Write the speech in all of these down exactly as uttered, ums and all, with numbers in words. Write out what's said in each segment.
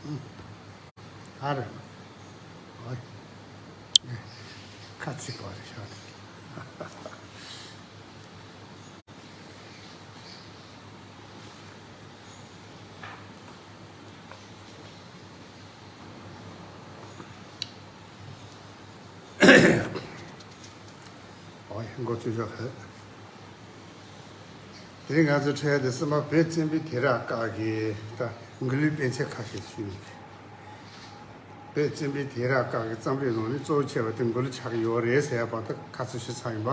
ཨ་རེ། ཨོ། ཁ་ཚིག་པ་རེ་ཤག་ཨོ་ཡ། འགོ་ཚུགས་ཤོག་དེ་རིང་ང་ཚོའི་འཕྲད་ཡ་དེ་གསུམ་པ་བོད་བཙན་པོའི་དུས་རབས་སྐབས་ཀྱི་ད་མགུར་གླུའི་དཔེ་ཆ་ཁ་ཤས་ཞུས་ནས། བོད་བཙན་པོའི་དུས་རབས་སྐབས་ཀྱི་རྩོམ་རིག་ནང་ནས་གཙོ་བོ་ཆེ་བ་དེ་མགུར་གླུ་ཆགས་ཀྱི་ཡོད་རེད་ཟེར་ཡ་བར་དུ་ཁ་ཚུར་ཞུས་ཚར་ཡིན་པ།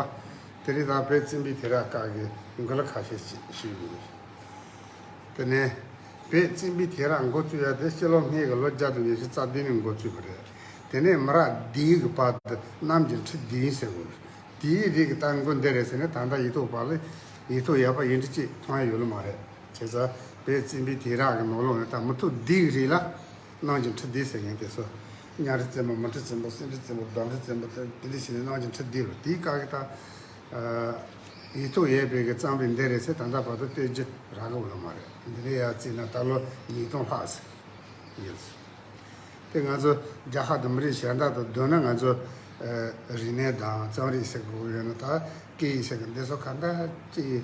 དེ་རིང་ད་བོད་བཙན་པོའི་དུས་རབས་སྐབས་ཀྱི་མགུར་གླུ་ཁ་ཤས་ཞིག་ཞུས་ཡིན། དེ་ནས་བོད་བཙན་པོའི་དུས་རབས་འགོ་བཙུགས་ཡ་དེ་སྤྱི་ལོ་སྔོན་གྱི་ལོ་བརྒྱ་དང་ཉི་ཤུ་རྩ་བདུན་ནས་འགོ་བཙུགས་པ་རེད། དེ་ནས་མི་རབས་བདུན་གྱི་བར་དུ་གནམ་གྱི་ཁྲི་བདུན་ཟེར་དགོས། དེའི་རིགས་ཀྱི་ད་མགོ་འདི་རེད་ཟེར་ནས་ད་ལྟ་ཡིག་ཐོག་པ་ལ་ཡིག་ཐོག་ཡག་པ་ཡིན་འདྲ་ཅིག་མཐོང་ཡ་ཡོད་ལ་མ་རེད། བྱས་ཙང་བོད་བཙན་པོའི་དུས་རབས་ཀྱི་ནང་ལོགས་ནས་ད་མི་ཐོག་བདུན་གྱི་རིགས་ལ་གནམ་གྱི་ཁྲི་བདུན་ཟེར་མཁན་དེ་ཚོ། གཉའ་ཁྲི་བཙན་པོ། མི་ཁྲི་བཙན་པོ། སེང་ཁྲི་བཙན་པོ། སྦྲ་ཁྲི་བཙན་པོ། དེ་འདྲ་བྱས་ནས་གནམ་གྱི་ཁྲི་བདུན་རེད། དེའི་སྐབས་ཀྱི་ད་ཡིག་ཐོག་ཡོད་པའི་གི་རྩོམ་རིག་འདི་རེད་ཟེར་ད་ལྟ་བར་དུ་བལྟས་རྒྱུ་རག་གི་ཡོད་ལ་མ་རེད། འདི་རེད་ཡ་བརྩིས་ན་ད་ལོ་ཉིས་སྟོང་ལྷག་ཟིན་ཡོད། དེ་ང་ཚོ་རྒྱལ་ཁབ་དང་མི་རིགས་གཞན་དག་དང་བསྡུར་ན་ང་ཚོ་ཨ་རིག་གནས་དང་རྩོམ་རིག་ཟེར་དགོས་ཡོད་ན། ད་སྐད་ཡིག་ཟེར་གི་འདི་ཚོ་གང་ག་ཅིག་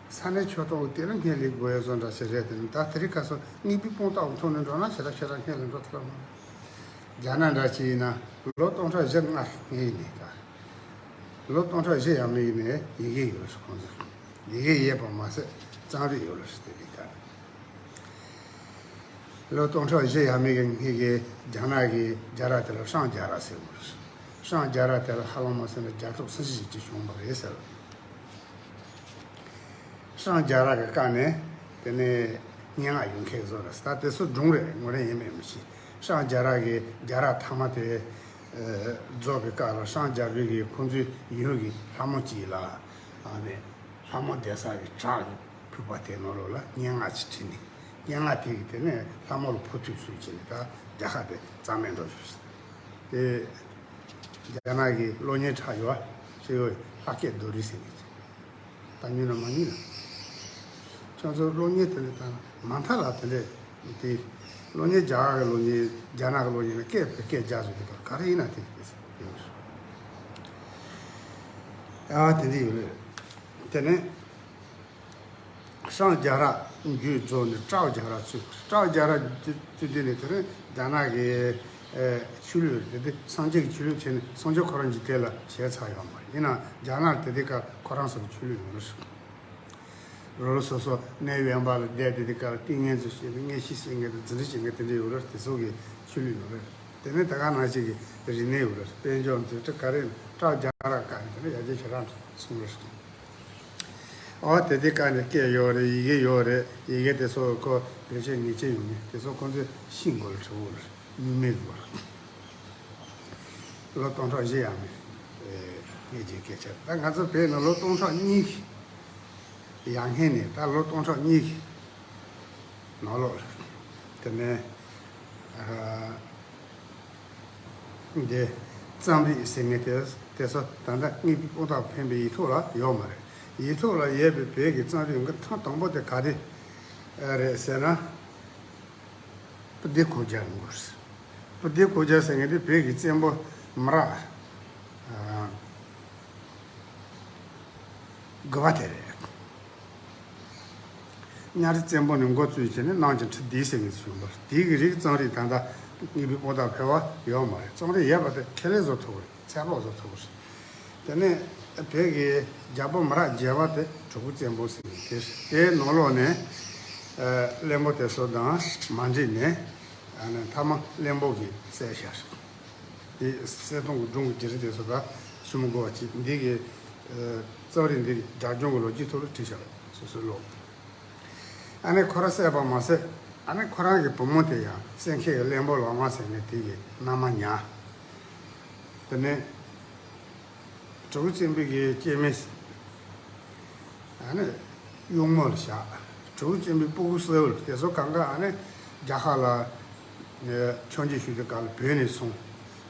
ས་གནས་ཆོས་ཐོག་དེ་ལ་ངས་ལེགས་པོ་ཡོད་བཟོ་འདྲ་ཞིག་རེད། དེ་ནི་ད་དེ་རིང་ཁ་སང་དངོས་པོའི་དཔང་རྟགས་ཐོག་ནས་འགྲོ་ན་ཞེ་དྲག་ཞེ་དྲག་སྔོན་ལ་འགྲོ་ཐུབ་ལ་མ་རེད། རྒྱ་ནག་འདྲ་ཞིག་ཡིན་ན་ལོ་སྟོང་ཕྲག་བཞི་ལྔ་སྔོན་ཡིན་ནས། ད་ལོ་སྟོང་ཕྲག་བཞི་ཡས་མས་ཡིན་ནས་ཡི་གེ་ཡོད་རེད་ཁོང་ཚོ། ཡི་གེ་ཡོད་པ་མ་ཟད་རྩོམ་རིག་ཡོད་རེད། དེ་རིང་ཁ་ལོ་སྟོང་ཕྲག་བཞི་ཡས་མས་ཀྱི་སྔོན་གྱི་རྒྱ་ནག་གི་རྒྱལ་རབས་དེ་ལ་ཧྲང་རྒྱལ་རབས་ཟེར་བ་རེད། ཧྲང་རྒྱལ་རབས་དེ་ལ་ཧ་ལམ་མ་ཟེར་ན་རྒྱལ་ཁབ་སུམ་ཅུ་ཞིག་ཅིག་བྱུང་བ་རེད་ཟེར། ཧྲང་རྒྱལ་རབས་ཀྱི་སྐབས་ནས་དེ་ནས་སྙན་ངག་ཡོད་མཁན་བཟོ་རེད། ད་དེ་ཚོ་སྒྲུང་རེད། ངོ་རེ་ཡིན་མིན་མི་ཤེས། ཧྲང་རྒྱལ་རབས་ཀྱི་རྒྱལ་རབས་མཐའ་མ་དེ་ཨ་རྫོགས་པའི་སྐབས་ལ་ཧྲང་རྒྱལ་པོས་ཀྱི་ཁོང་ཚོའི་ཡུལ་གྱི་ལྷ་མོ་གཅིག་ལ་ཨ་ནི་ལྷ་མོ་བསྡད་ས་གི་བྲག་གི་ཕུག་པ་དེ་ནང་ལོགས་ལ་སྙན་ངག་ཅིག་བྲིས་ནས། སྙན་ངག་དེ་གི་དེ་ནས་ལྷ་མོ་ལ་ཕོག་ཐུག་སུ་བྱས་ནས་ད་རྒྱལ་ཁབ་དེ་རྩ་མེད་འགྲོ་ཞུ། དེ་རྒྱ་ནག་གི་གློག་བརྙན་འཁྲབ་ཡོད་པ་ཞིག་ཡོད། ལྷ་སྐད་རྡོ་རིང་ཟེར་གི། ད་ཉོས་ན་མ་ཉོས་ན། ཁྱོད་ཚོ་གློག་བརྙན་དེ་འདྲ་དང་མ་མཐའ་ལ་དེ་འདྲས་དེ། གློག་བརྙན་རྒྱ་གར་གྱི་གློག་བརྙན། རྒྱ་ནག་གི་གློག་བརྙན་ལ་སྐད་བོད་སྐད་རྒྱག་བཟོ་གི་འདུག་ག་རེ་ཡིན་ན་དེ་ཡོད། ཨ་དེ་འདྲས་ཡོད་རེད། དེ་ནས་ཧྲང་རྒྱལ་རབས་མཇུག་རྫོགས་ནས་ཀྲའོ་རྒྱལ་རབས་ཚུད། ཀྲའོ་རྒྱལ་རབས་ཚུད་དུས་ནས་དེ་རིང་རྒྱ་ནག་གི་ཨེ་ཆོས་ལུགས་རེད་དེ། སངས་རྒྱས་ཀྱི་ཆོས་ལུགས་བྱས་ནས་སངས་རྒྱས་ཁོ་རང་གིས་དེ་ལ་བྱས་ཚར་ཡོད་མ་རེད། ཡིན་ནའང་རྒྱ་ནག་དེ་དུས་སྐབས་ཁོ་རང་ཚོ་གི་ཆོས་ལུགས་ཡོད་རེད། རོ་རོ་སོ་སོ་གནས་དབེན་པ་ལ་བསྡད་དེ་དེ་སྐབས་ལ་ཏིང་ངེ་འཛིན་བྱས་ནས་མངོན་ཤེས་བྱེད་མཁན་དང་རྫུ་འཕྲུལ་བྱེད་མཁན་དེ་འདྲ་ཡོད་རེད། དེ་ཚོ་གི་ཆོས་ལུགས་ཡོད་རེད། དེ་ནས་ད་ག་ནང་བཞིན་གྱི་རིག་གནས་ཡོད་རེད། དཔལ་འབྱོར་འཛུགས་སྐྲུན་ག་རེ་ཡིན་ན་ཀྲའོ་རྒྱལ་རབས་སྐབས་ནས་དེ་འདྲ་ཡར་རྒྱས་ཞེ་དྲག་སོང་རེད། ཨོ་དེ་དུས་སྐབས་ནས་སྐད་ཡོད་རེད། ཡི་གེ་ཡོད་རེད། ཡི་གེ་དེ་ཚོ་ཁོ་བེད་སྤྱོད་ངེས་ཅན་ཡོད་མེད་དེ་ཚོ་ཁོང་ཚོས་ཤེས་དགོས་ལ་དྲི་བོ་རེད། ཉུང་མེད་དགོས་རེད། ལོ་སྟོང་ཕྲག་བཞི་ཡས་མས་ངེས་ཅན་སྐད་ཆ། ད་ང་ཚོ་བོད་ནང་ལོ་སྟོང་ཕྲག་གཉིས་ཀྱི་ཡར་སྔོན་ནས་ད་ལོ་སྟོང་ཕྲག་གཉིས་ཀྱི་ནང་ལོགས་ལ་དེ་ནས་ཨ། འདི་རྩོམ་རིག་ཟེར་མཁན་དེ་དེ་ཚོ་ད་ལྟ་དངོས་པོའི་དཔང་རྟགས་འཕེན་པའི་ཡིག་ཐོག་ལ་ཡོད་མ་རེད། ཡིག་ཐོག་ལ་ཡོད་པའི་བོད་ཀྱི་རྩོམ་རིག་གི་ཐེངས་དང་པོ་དེ་ག་རེ་རེད་ཟེར་ན། སྤུ་ལྡེ་གུ་རྒྱལ་མགུར། སྤུ་ལྡེ་གུ་རྒྱལ་ཟེར་མཁན་དེ་བོད་ཀྱི་བཙན་པོ་མི་རབས་ཨ་དགུ་པ་དེ་རེད། གཉའ་ཁྲི་བཙན་པོ་ནས་འགོ་བཙུགས་བྱས་ནས་གནམ་གྱི་ཁྲི་བདུན་ཟེར་མཁན་ཞིག་བྱུང་བ། དེ་གི་རིགས་རྩོམ་རིག་ད་ལྟ་དངོས་པོའི་དཔང་རྟགས་འཕེན་པ་ཡོད་མ་རེད། རྩོམ་རིག་ཡོད་པ་དེ་ཁས་ལེན་བཟོ་ཐུབ་པ་རེད། ཚད་དཔག་བཟོ་ཐུབ་པ་རེད། དེ་ནས་བོད་ཀྱི་རྒྱལ་པོ་མི་རབས་བརྒྱད་པ་དེ་གྲི་གུ་བཙན་པོ་ཟེར་མཁན་དེ་རེད། དེའི་ནང་ལོགས་ནས་ཨ་གླེན་པོ་དེ་ཚོ་དང་མ་འགྲིག་ནས་ཨ་ནི་མཐའ་མ་གླེན་པོ་གིས་བསད་བཞག་རེད། དེ་གསལ་སྟོང་གི་སྒྲུང་གི་རྒྱུད་རིམ་དེ་ཚོ་ད་ཞུ་མི་དགོས་པ་བྱས། འདི་གི་ཨ་རྩོམ་རིག་འདི་རྒྱ་སྦྱོང་གི་ལོ་རྒྱུས་ཐོག་ལ་བྲིས་བཞག་རེད། སོ་སོའི་ལོ། ཨ་ནི་ཁོ་རང་བསད་པ་མ་ཟད་ཨ་ནི་ཁོ་རང་གི་བུ་མོ་དེ་ཡང་གསན་མཁན་གྱི་གླེན་པོ་ལག་དམར་ཟེར་མཁན་དེ་གི་མནའ་མ་ཉར། དེ་ནས་གྲི་གུ་བཙན་པོ་གི་སྐྱེ་དམན། ཨ་ནི་གཡུག་མོ་ལ་བཞག་གྲི་གུ་བཙན་པོའི་སྤུ་གུ་གསལ་བོ་དེ་ཚོ་གང་ག་ཨ་ནི་རྒྱ་གར་ལ་ཆོས་མཇལ་ཞུ་དུས་སྐབས་ལ་བོད་ནས་སོང་།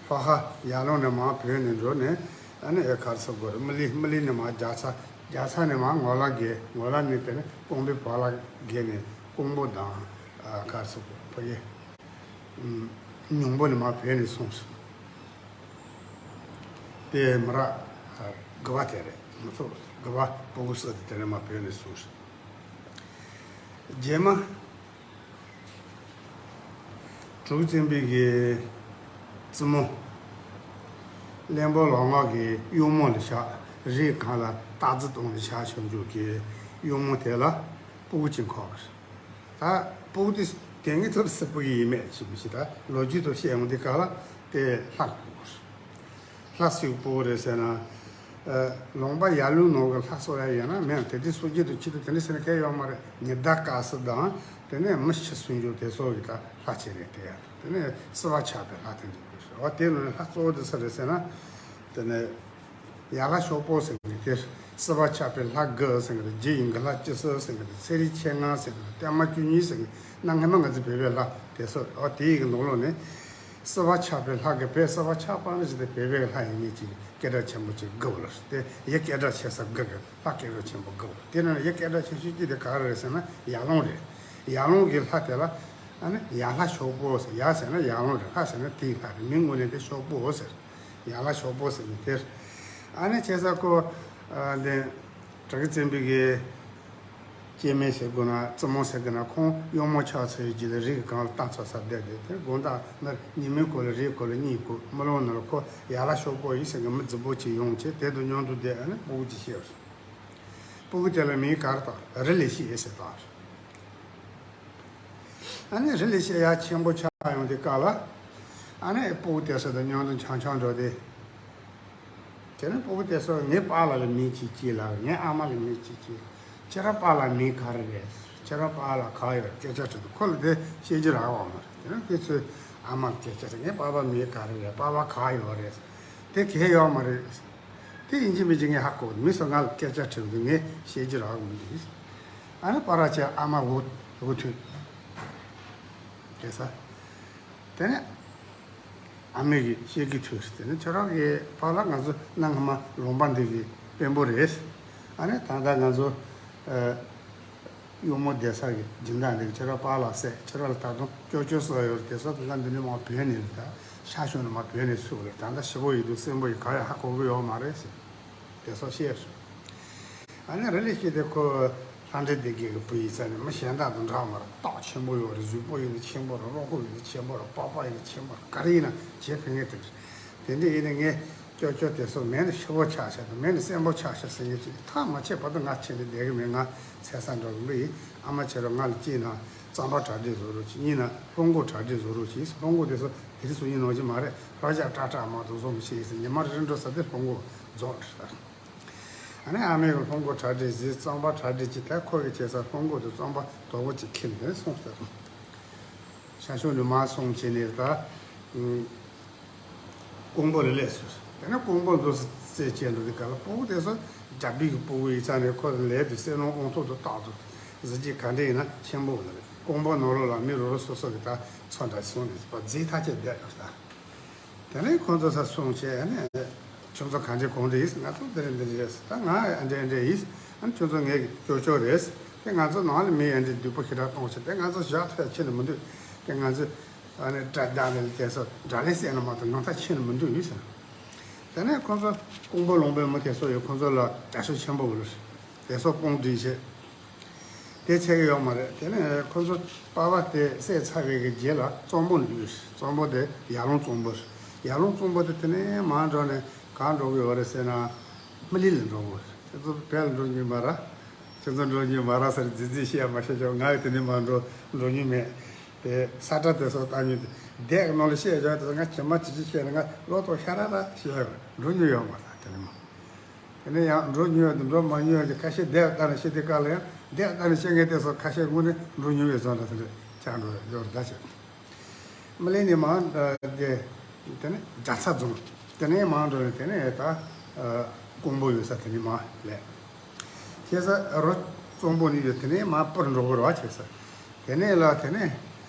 ལྷོ་ཁ་ཡར་ཀླུང་ནས་མར་བོད་ནས་འགྲོ་ནས་ཨ་ནི་ཨེ་ག་རེ་ཟེར་དགོས་རེད། མི་ལི། མི་ལི་ནས་མར་རྒྱལ་ཚ། རྒྱལ་ཚ་ནས་མར་ངོ་ལ་བརྒལ། ངོ་ལ་ནས་དེ་ནས་ཀོང་པོའི་བར་ལ་བརྒལ་ནས་ཀོང་པོ་དང་ཨ་ག་རེ་ཟེར་དགོས་རེད། ཕ་གི། ཉུང་པོ་ནས་མར་བོད་ནས་སོང་ཟེར། དེ་མི་ར་དགུ་པ་དེ་རེད། མི་ཚོ་དགུ་པ་སྤུ་གུ་བསུ་དེ་དེ་ནས་མར་བོད་ནས་སོང་ཟེར། རྗེས་མ། གྲུབ་བཙན་པོའི་གི་བཙུན་མོ། གླང་པོ་ལོ་ངག་གི་གཡོག་མོ་ལ་ཆགས། རི་སྒང་ལ་སྟག་རྩི་གཏོང་ལ་ཆགས་བྱུང་རྒྱུ་གི་གཡོག་མོ་དེ་ལ་སྤུ་གུ་གཅིག་འཁོར་གི་རེད། ད་སྤུ་གུ་དེ་དེ་ངའི་ཐོག་ལ་སུ་སྤུ་གུ་ཡིན་མེད་ཅིག་མི་ཤེས། ད་ལོ་རྒྱུས་ཐོག་བཤད་ཡོང་དུས་སྐབས་ལ་དེ་ལྷ་གི་སྤུ་གུ་རེད། ལྷ་སུའི་སྤུ་གུ་རེད་ཟེར་ན། ལུང་པ་ཡར་ཀླུང་ནང་གི་ལྷ་གསོལ་ཡ་ཡོད་ན་མེད་ན། དེ་དུས་སྲོལ་རྒྱུན་དུ་ཁྱི་དུ་དེ་འདྲ་ཟེར་ན་གལ་ཡོད་མ་རེད། ཉི་ཟླ་དཀར་སེར་དང་དེ་ནས་མི་ཤི་གསོན་རྒྱུ་དེ་ཚོ་གི་ད་ལྷ་ཆེ་རེད། དེ་ཡ་དེ་ནས་བསིལ་བ་ཆགས་པའི་ལྷ་དེ་འདྲ་ཡོད་རེད། འོ་དེ་ནང་ནས་ལྷ་གཙོ་བོ་དེ་སུ་རེད་ཟེར་ན། དེ་ནས་ཡར་ལྷ་ཤོག་པོ་ཟེར་མཁན་དེ། བསིལ་བ་ཆགས་པའི་ལྷ་དགུ་ཟེར་མཁན་དེ། རྗེ་ཡི་གུ་ལྷ་སྤྱི་སོ་ཟེར་མཁན་དེ། ཚེ་རིང་མཆེད་ལྔ་ཟེར་མཁན་དེ། བརྟན་མ་བཅུ་གཉིས་ཟེར་མཁན་དེ། གནའ་སྔ་མ་ང་ཚོ་བོད་པའི་ལྷ་དེ་ཚོ། འོ་དེ་ཡི་གི་ནང་ལོགས་ནས། བསིལ་བ་ཆགས་པའི་ལྷ་གི་བོད་བསིལ་བ་ཆགས་པ་ནི་ཞིག་དེ་བོད་པའི་ལྷ་ཡིན་ངེས་ཀྱི་སྐད་གྲགས་ཆེན་པོ་ཅིག་དགུ་པོ་ལ། དེ་ཡི་སྐད་གྲགས་ཆེ་ས་དགུ་གི་ལྷ་སྐད་གྲགས་ཆེན་པོ་དགུ་པོ། དེ་ནང་ནས་ཡི་སྐད་གྲགས་ཆེ་ཤོས་གཅིག་དེ་ག་རེ་རེད་ཟེར་ན་ཡར་ཀླུང་རེད། ཡར་ཀླུང་གི་ལྷ་དེ་ལ་ཨ་ནི་ཡར་ལྷ་ཤོག་པོ་ཟེར། ཡར་ཟེར་ན་ཡར་ཀླུང་རེད། ལྷ་ཟེར་ན་དེའི་ལྷ་རེད། མིང་དངོས་གནས་དེ་ཤོག་པོ་ཟེར། ཡར་ལྷ་ཤོག་པོ་ཟེར་ནི་དེ་རེད། ཨ་ནི་བྱས་ཙང་ཁོ་འདི་གྲུབ་བཙན་པོའི་གི་སྐྱེ་དམན་ཟེར་དགོས་ན་བཙུན་མོ་ཟེར་དགོས་ན། ཁོང་གཡོག་མོ་ཆགས་ཚར་བའི་རྗེས་ལ་རི་གི་སྒང་ལ་སྟག་འཚོ་སར་བསྡད་དེ། དེར་དགོང་དག་ནར་ཉི་མའི་གུང་ལ་རིའི་གུང་ལ་གཉིད་ཁུག་མི་ལོང་ནང་ལ་ཁོ་ཡར་ལྷ་ཤོག་པོ་ཡིན་ཟེར་གི་མི་རྫིག་པོ་ཅིག་ཡོང་བྱས། དེ་དང་མཉམ་དུ་བསྡད། ཨ་ནི་སྤུ་གུ་ཅིག་སྐྱེས་པ་རེད། སྤུ་གུ་དེ་ལ་མིང་ག་རེ་བཏགས། རི་ལི་ཤི་ཟེར་བཏགས་རེད། ཨ་ནི་རི་ལི་ཤི་ཡར་ཆེན་པོ་ཆགས་ཡོང་དུས་སྐབས་ལ། ཨ་ནི་སྤུ་གུ་དེ་ཚོ་དང་མཉམ་དུ་འཆམ་འཆམ་འགྲོ་དེ། དེ་ནས་སྤུ་གུ་དེ་ཚོ་ངའི་པཱ་ལགས་ལ་མིང་ཅིག་བགྱིས་ལབ། ངའི་ཨ་མ་ལ་མིང་ཅིག་བགྱིས། ཁྱེད་རང་པཱ་ལགས་མིང་ག་རེ་རེད། ཁྱེད་རང་པཱ་ལགས་ག་ཡོད་སྐད་ཆ་དྲིས་དུས་ཁོ་ལ་དེ་བཤད་རྒྱུ་རག་པ་མ་རེད། དེ་ནས་ཁོ་ཚོས་ཨ་མ་ལ་སྐད་ཆ་དྲིས། ངའི་པཱ་ཕ་མིང་ག་རེ་རེད། པཱ་ཕ་ག་ཡོད་རེད། དེ་གལ་ཡོད་མ་རེད། དེ་ཡིན་གཅིག་མིན་གཅིག་ངས་ཧ་གོ། མི་ཚོ་ང་ལ་སྐད་ཆ་དྲིས་དུས་ངས་བཤད་རྒྱུ་རག་མི་འདུག་ཨ་ནི་པཱ་ལགས་ཀྱི་ཨ་མ་འུ་འུ་ཐུག་གེ་ས། དེ་ནས་ཨ་མས་ཀྱིས་བཤད་ཀྱི་ཐུག་ཟེར། དེ་ནས་ཁྱོད་རང་གི་པཱ་ལགས་ང་ཚོ་གནའ་སྔ་མ་ལུང་པ་འདི་གི་དཔོན་པོ་རེད། ཨ་ནི་ད་ལྟ་ང་ཚོ་ཨ་གཡོག་མོ་བསྡད་ས་གི་སྦྱིན་བདག་འདི་གི་ཁྱོད་རང་པཱ་ལགས་ཟེར། ཁྱོད་རང་ལ་ད་དུང་ཅོ་ཅོ་ཟེར་ཡོད་རེད། དེ་ཚོ་ད་ལྟ་འདི་ནས་མར་བོད་ནས་རེད། ད་ཤར་ཕྱོགས་ནས་མར་བོད་ནས་ཚུར་རེད། ད་ལྟ་ཞེ་པོ་ཡིན་འདུག་སྲིན་པོ་ཡིན། ག་ཡང་ཧ་གོ་གི་ཡོད་མ་རེད་ཟེར། དེ་ཚོ་བཤད་སོང་། ཨ་ནི་རི་ལི་ཤི་དེ་ཁོ་ལྷ་འདྲེ་སྡེ་བརྒྱད་ཀྱི་བུ་ཡིན་ཙང་ནི་མི་གཞན་དག་དང་འདྲ་མ་རེད། སྟག་ཆེན་པོ་ཡོད་རེད། གཟུགས་པོ་ཡིན་ན་ཆེན་པོ་རེད། གློ་ཁོག་ཡིན་ན་ཆེན་པོ་རེད། པགས་པ་ཡིན་ན་ཆེན་པོ་རེད། ག་རེ་ཡིན་ན་བྱེད་ཕན་ངེས་དེ་རེད། དེ་འདྲ་ཡིན་ན་ངས་ཅོ་ཅོ་དེ་ཚོ་མེད་ན་ཤི་བོ་ཆགས་ཤག་དང་མེད་ན་སྲན་པོ་ཆགས་ཤག་ཟེར་མཁན་ཅིག་ཐག་མ་ཆད་བར་དུ་ང་ཁྱེར་ནས་བསྡད་གི་མེད། ང་ཚེ་ས་འགྲོ་གི་མི་ཡིན། ཨ་མ་ཁྱེད་རང་ང་ལ་གཅིག་ན་རྩམ་པ་གྲ་སྒྲིག་བཟོ་རོགས་གྱིས། གཉིས་ན་ལྷུང་མགོ་གྲ་སྒྲིག་བཟོ་རོགས་གྱིས། ལྷུང་མགོ་དེ་ཚོ་དེ་རིང་སང་ཉིན་ནང་བཞིན་མ་རེད། ལྷོད་ཞག་ཏྲག་ཏྲག་མ་གཏོགས་བཟོ་མི་ཤེས་ཟེར། ཉི་མ་རེ་འགྲོ་ས་དེ་ལྷུང་མགོ་རྫོགས་འགྲོ་ས། ཨ་ནི་ཨ་མས་ལྷུང་མགོ་གྲ་སྒྲིག་བཟོས། རྩམ་པ་གྲ་སྒྲིག་བྱས། ད་ཁོ་གིས་བྱས་ས་ལྷུང་མགོ་དེ་རྩམ་པ་དོག་པོ་ཅིག་ཁྱེར་ནས་སོང་ཟེར། ཤར་ཕྱོགས་ནས་མར་སོང་བྱས་ནས་ད་ཀོང་པོ་ལ་སླེབས་སོང་། དེ་ནས་ཀོང་པོ་འདུག་སེ་རྩེད་བྱས་འགྲོ་དུས་སྐབས་ལ་སྤུ་གུ་དེ་ཚོ་རྒྱ་བོད་ཀྱི་སྤུ་གུ་ཡིན་ཙང་ནས་ཁོ་ལས་དུས་སེ་ནོར་དབང་ཐོག་ཏུ་རྟག་ཏུ་གཟི་བརྗིད་ག་འདྲ་ཡིན་ན་ཆེན་པོ་ལ་རེད། ཀོང་པོ་ནང་ལོགས་ལ་མི་རོ་རོ་སོ་སོ་གི་ད་ཚོ་འདྲ་སོང་ནས་པ་རྫིག་ཐག་ཆད་བསྡད་ཡོད་ད། དེ་ནས་ཁོང་ཚོ་ས་སོང་བྱས་ནས་ཁྱོད་ཚོ་ག་འདྲ་གང་འདྲ་ཡིན། ང་ཚོ་འདི་རེད་འདི་རེད། ད་ང་ཨ་འདྲ་འདྲ་ཡིན། ཨ་ནི་ཁྱོད་ཚོ་ངའི་ཅོ་ཅོ་རེད། དེ་ང་ཚོ་ནང་ལ་མི་ཨ་འདྲ་སྡུག་པོ་ཞེ་དྲག་གཏོང་བྱས། དེ་ང་ཚོ་བཞག་ཐུབ་ཡ་ཁྱོན་ནས་མི་འདུག་དེ་ང་ཚོ་ཨ་ནི་དགྲ་བདག་ལས་དེ་ཚོ་དགྲ་ལས་བསད་ན་མ་གཏོགས་ནོར་ཐབས་ཁྱོན་ནས་མི་འདུག་ཡིན་ཟེར། དེ་ནས་ཁོང་ཚོ་ཀོང་པོ་ལུང་པའི་མི་དེ་ཚོ་ཡོད། ཁོང་ཚོ་ལ་དྲག་ཤུགས་ཆེན་པོ་ཡོད་རེད། དེ་ཚོ་དཔུང་སྒྲིག་བྱས། དེ་ཚད་ཀྱི་ཡོད་མ་རེད། དེ་ནས་ཁོ་ཚོ་པ་ཕ་དེ་བསད་ཚར་བའི་གི་རྗེས་ལ་གཙང་པོ་ནས་ཡོད། གཙང་པོ་དེ་ཡར་ཀླུང་གཙང་པོ་རེད། ཡར་ཀླུང་གཙང་པོ་དེ་དེ་ནས་མར་འགྲོ་ནས་གང་འགྲོ་གི་ཡོད་རེད་ཟེར་ན། སྨི་ལི་ལ་འགྲོ་གི་ཡོད་རེད། ཁྱེད་ཚོ་བོད་ལ་འགྲོ་མྱོང་མ་རེད། ཁྱེད་ཚོ་འགྲོ་མྱོང་མ་རེད་ཟེར་རྫིག་རྫིག་བཤད་མ་བཤད་ཆོག་ང་ཡང་དེ་ནས་མར་འགྲོ་འགྲོ་མྱོང་མེད། དེ་ས་ཁྲ་དེ་ཚོ་བཏང་མྱོང་དེ་སྡེ་གི་ནང་ལ་བཤད་ཆོག་དེ་ཚོ་ང་ཇི་མ་ཇི་བཞིན་བཤད་ན་ང་བློ་ཐོག་ཤ་ར་ར་བཤད་ཡོད། འགྲོ་མྱོང་ཡོད་མ་རེད། དེ་ནས་མར། དེ་ནས་ཡང་འགྲོ་མྱོང་ཡོད་དང་འགྲོ་མ་མྱོང་ཡོད་ཀྱི་ཁ་ཤས་སྡེ་ལྟ་ནས་བཤད་དུས་སྐབས་ལ་ཡང་སྡེ་ལྟ་ནས་བཤད་མཁན་དེ་ཚོ་ཁ་ཤས་དངོས་གནས་འགྲོ་མྱོང་བའི་བཟོ་འདྲ་དེ་འདྲ་ཆགས་འགྲོ་ཡོད་རེད། ད་བྱས་སྨི་ལི་ནས་མར་དེ་དེ་ནས་རྒྱ་ཚ་རྫོང་། དེ་ནས་མར་འགྲོ་ནས་དེ་ནས་ད་ཀོང་པོ་ཡོད་ས་དེ་ནས་མར་སླེབས། བྱས་ཙང་རོ་གཙང་པོ་ནས་ཡོད། དེ་ནས་མར་སྤུར་འགྲོ་དགོས་རེད་བ། བྱས་ཙང་དེ་ནས་ལ་དེ་ནས་